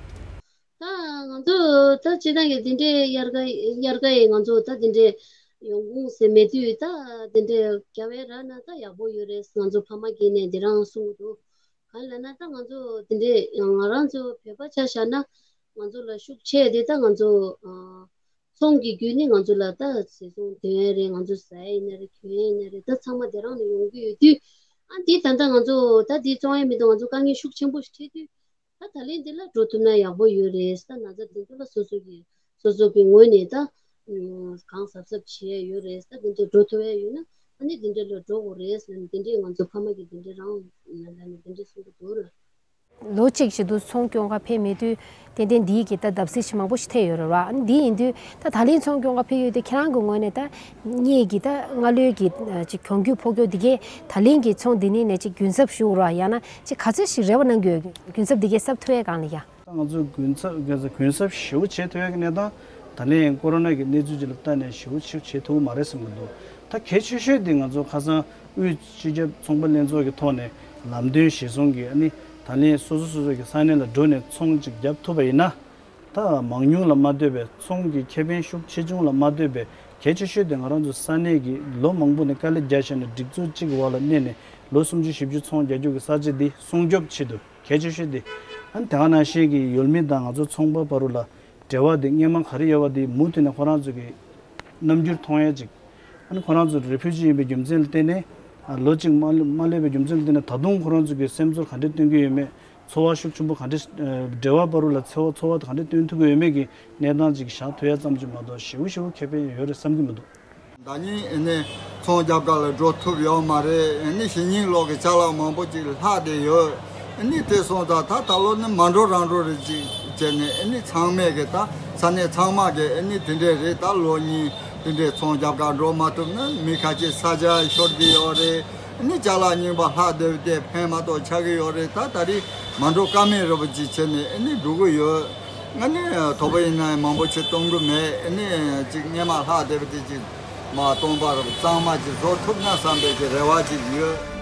ད་ང་ཚོ་ད་སྤྱིར་བཏང་གི་འདི་འདྲའི་དབྱར་ཁ་དབྱར་ཁ་ཡི་ང་ཚོ་ད་འདི་འདྲའི་ཡོང་ཁུངས་ཟེར་མེད་དུས། ད་འདི་འདྲའི་རྒྱ་བལ་རག་ན་ད་ཡག་པོ་ཡོད་རེད། ང་ཚོ་ཕ་མ་གིས་ནས་འདི་རང་གསུང་གི་འདུག་གང་ལབ་ན་ད་ང་ཚོ་འདི་འདྲའི་ང་རང་ཚོ་བོད་པ་ཆ་བཞག་ན་ང་ཚོ་ལ་ཤུགས་ཆེ་དེ་ད་ང་ཚོ་ཨ་ཚོང་གི་བརྒྱུད་ནས་ང་ཚོ་ལ་ད་བཟའ་ཚང་འདོན་ཡས་རེད། ང་ཚོ་ཟ་ཡས་ཡིན་ན་རེད། གྱོན་ཡས་ཡིན་ན་རེད། ད་ཚང་མ་དེ་རང་ནས་ཡོང་གི་ཡོད་དུས། ཨ་འདི་ད་ལྟ་ང་ཚོ་ད་འདི་བཙོང་ཡས་མི་འདུག་ང་ཚོ་དཀའ་ངལ་ཤུགས་ཆེན་པོ་ཞིག་འཕྲད་དུས། ད་ད་ལན་འདི་ལ་འགྲོ་ཐུབ་ན་ཡག་པོ་ཡོད་རེད། ད་ན་ཚ་འདི་ཚོ་ལ་སོ་སོ་གི་སོ་སོ་གི་ངོས་ནས་ད་གང་གཟབ་གཟབ་བྱས་ཡོད་རེད། ད་འདི་འདྲ་འགྲོ་ཐུབ་ཡ་ཡོད་ན་ཨ་ནི་འདི་འདྲ་ལ་འགྲོ་དགོས་རེད་ཟེར་ནས། འདི་འདྲས་ང་ཚོ་ཕ་མ་གིས་འདི་འདྲས་རང་ལ་ནས་འདི་འདྲས་གསུང་གི་འདུག་ར། ལོ་གཅིག་བྱེད་དུས་ཚོང་སྐྱོང་ག་ཕེབས་མེད་དུས་ཏན་ཏན་འདིའི་གི་ད་བརྡབ་གསིག་ཞིག་མང་པོ་ཞིག་ཐེབས་ཡོད་རེད་བ། ཨ་ནི་འདི་ཡིན་དུས་ད་ད་ལན་ཚོང་སྐྱོང་ག་ཕེབས་ཡོད་དུས་ཁྱེད་རང་གི་ངོས་ནས་ད་སྔོན་གྱི་ད་སྔ་ལོའི་གི་ཅིག་གྱོང་གུད་ཕོག་རྒྱུ་འདི་གས་ད་ལན་གྱི་ཚོང་འདི་ནས་ནས་ཅིག་གུན་གསབ་ཞུ་ར། ཡང་ན་ཅིག་ག་ཚོད་ཞིག་རེ་བ་གནང་གི་ཡོད། གུན་གསབ་འདི་གས་གསབ་ཐུབ་ཡས་གང་ལ་ཡ། ད་ང་ཚོ་གུན་གསབ་གུན་གསབ་ཞེ་པོ་བྱེད་ཐུབ་ཡ་གི་གནས་སྟངས་ད་ལན་ཀོ་རོ་ན་གི་གནས་ཚུལ་ཅིག་ལ་ལྟ་ནས་ཞེ་པོ་ཅིག་བྱེད་ཐུབ་ཀྱི་མ་རེད་བསམ་གྱི་འདུག་ད་གལ་ཆེ་ཤོས་དེ་ང་ཚོ་ཁ་སང་དབུས་སྤྱི་ཁྱབ་ཚོང་པ་ལྷན་ཚོགས་ཀྱི་ཐོག་ནས་ལམ་སྟོན་གཞིར་བཟུང་གིས་ཨ་ནི་ད་ལན་སོ་སོ་སོ་སོ་གི་ས་གནས་ལ་འགྲོ་ནས་ཚོང་ཅིག་བརྒྱབ་ཐུབ་པ་ཡིན་ན། ད་མང་ཉུང་ལ་མ་ལྟོས་པའི་ཚོང་གི་ཁེ་ཕན་ཤུགས་ཆེ་ཆུང་ལ་མ་ལྟོས་པའི་གལ་ཆེ་ཤོས་དེ་ང་རང་ཚོ་ས་གནས་ཀྱི་ལོ་མང་པོ་ནས་དཀའ་ལས་རྒྱག་བཞིན་ནས་སྒྲིག་འཛུགས་གཅིག་གི་འོག་ལ་གནས་ནས་ལོ་སུམ་ཅུ་བཞི་བཅུ་ཚོང་རྒྱག་རྒྱུ་གི་ས་ཆ་འདི་སྲུང་སྐྱོབ་ཆེད་དུ། གལ་ཆེ་ཤོས་དེ། ཨ་ནི་དེ་ག་ནང་བཞིན་གྱི་ཡུལ་མི་དང་ང་ཚོ་ཚོང་པ་བར་དུ་ལ་འབྲེལ་བ་དེ་སྔོན་མ་ག་རེ་ཡོད་པ་དེ་མུ་མཐུད་ནས་ཁོ་རང་ཚོ་གི་རྣམ་འགྱུར་མཐོང་ཡ་ཅིག་ཨ་ནི་ཁོ་རང་ཚོ་རི་ཕུ་ཇི་ཡིན་པའི་རྒྱུ་མཚན་ལ་བརྟེན་ནས། ཨ་ལོ་གཅིག་མ་མ་སླེབས་པའི་རྒྱུ་མཚན་ལ་བརྟེན་ནས་ད་དུང་ཁོ་རང་ཚོ་གི་སེམས་ཚོར་ག་འདྲས་སྟོན་གྱི་ཡོད་མེད། ཚོར་བ་ཤུགས་ཆེན་པོ་ག་འདྲས། ཨ་འབྲེལ་བ་བར་དུ་ལ་ཚོར་བ་ཚོར་བ་དེ་ག་འདྲས་སྟོན་ཐུབ་ཀྱི་ཡོད་མེད་ཀྱི་གནས་སྟངས་ཅིག་བཞག་ཐུབ་ཡ་ཙམ་ཅིག་མ་གཏོགས་ཞེ་པོ་ཞེ་པོ་ཁེ་ཕན་ཡོད་རེད་བསམ་གྱི་མི་འདུག་ཟླ་ཉིན་ཨ་ནི་ཚོང་རྒྱབ་ག་ལ་འགྲོ་ཐུབ་ཡོད་མ་རེད། ཨ་ནི་གཞེས་ནིང་ལོག་གི་ཅ་ལག་མང་པོ་ཅིག་ལྷག་བསྡད་ཡོད། ཨ་ནི་དེ་སོང་ཙང་ད་ད་ལོ་ནི་མ་འགྲོ་རང་འགྲོ་རེད་ཅིག་བྱས་ནས། ཨ་ནི་ཚང་མས་གི་ད་ས་གནས་ཚང་མ་གི་ཨ་ནི་དེ་འདྲས་རེད། ད་ལོ་གཉིས་དེ་འདྲས་ཚོང་རྒྱབ་ག་འགྲོ་མ་ཐུབ་ན་མི་ཁ་ཤས་ས་ཆ་ཤོར་གི་ཡོད་རེད། ཨ་ནི་ཅ་ལག་རྙིང་པ་ལྷག་བསྡད་པ་དེ་ཕན་མ་གཏོགས་ཆགས་ཀྱི་ཡོད་རེད། ད་ད་རེས་མ་འགྲོ་ཀ་མེད་རེད་པ་ཅིག་བྱས་ནས་ཨ་ནི་འགྲོ་གི་ཡོད། ཨ་ནི་དོ་པོ་ཡིན་ན་ཡང་མང་པོ་ཅིག་གཏོང་གི་མེད། ཨ་ནི་ཅིག་སྔས་མ་ལྷག་བསྡད་པ་དེ་ཅིག་མར་གཏོང་པ་རུ་གཙང་མ་ཅིག་བཟོ་ཐུབ་ན་བསམ་པའི་གི་རེ་བ་ཅིག་ཡོད།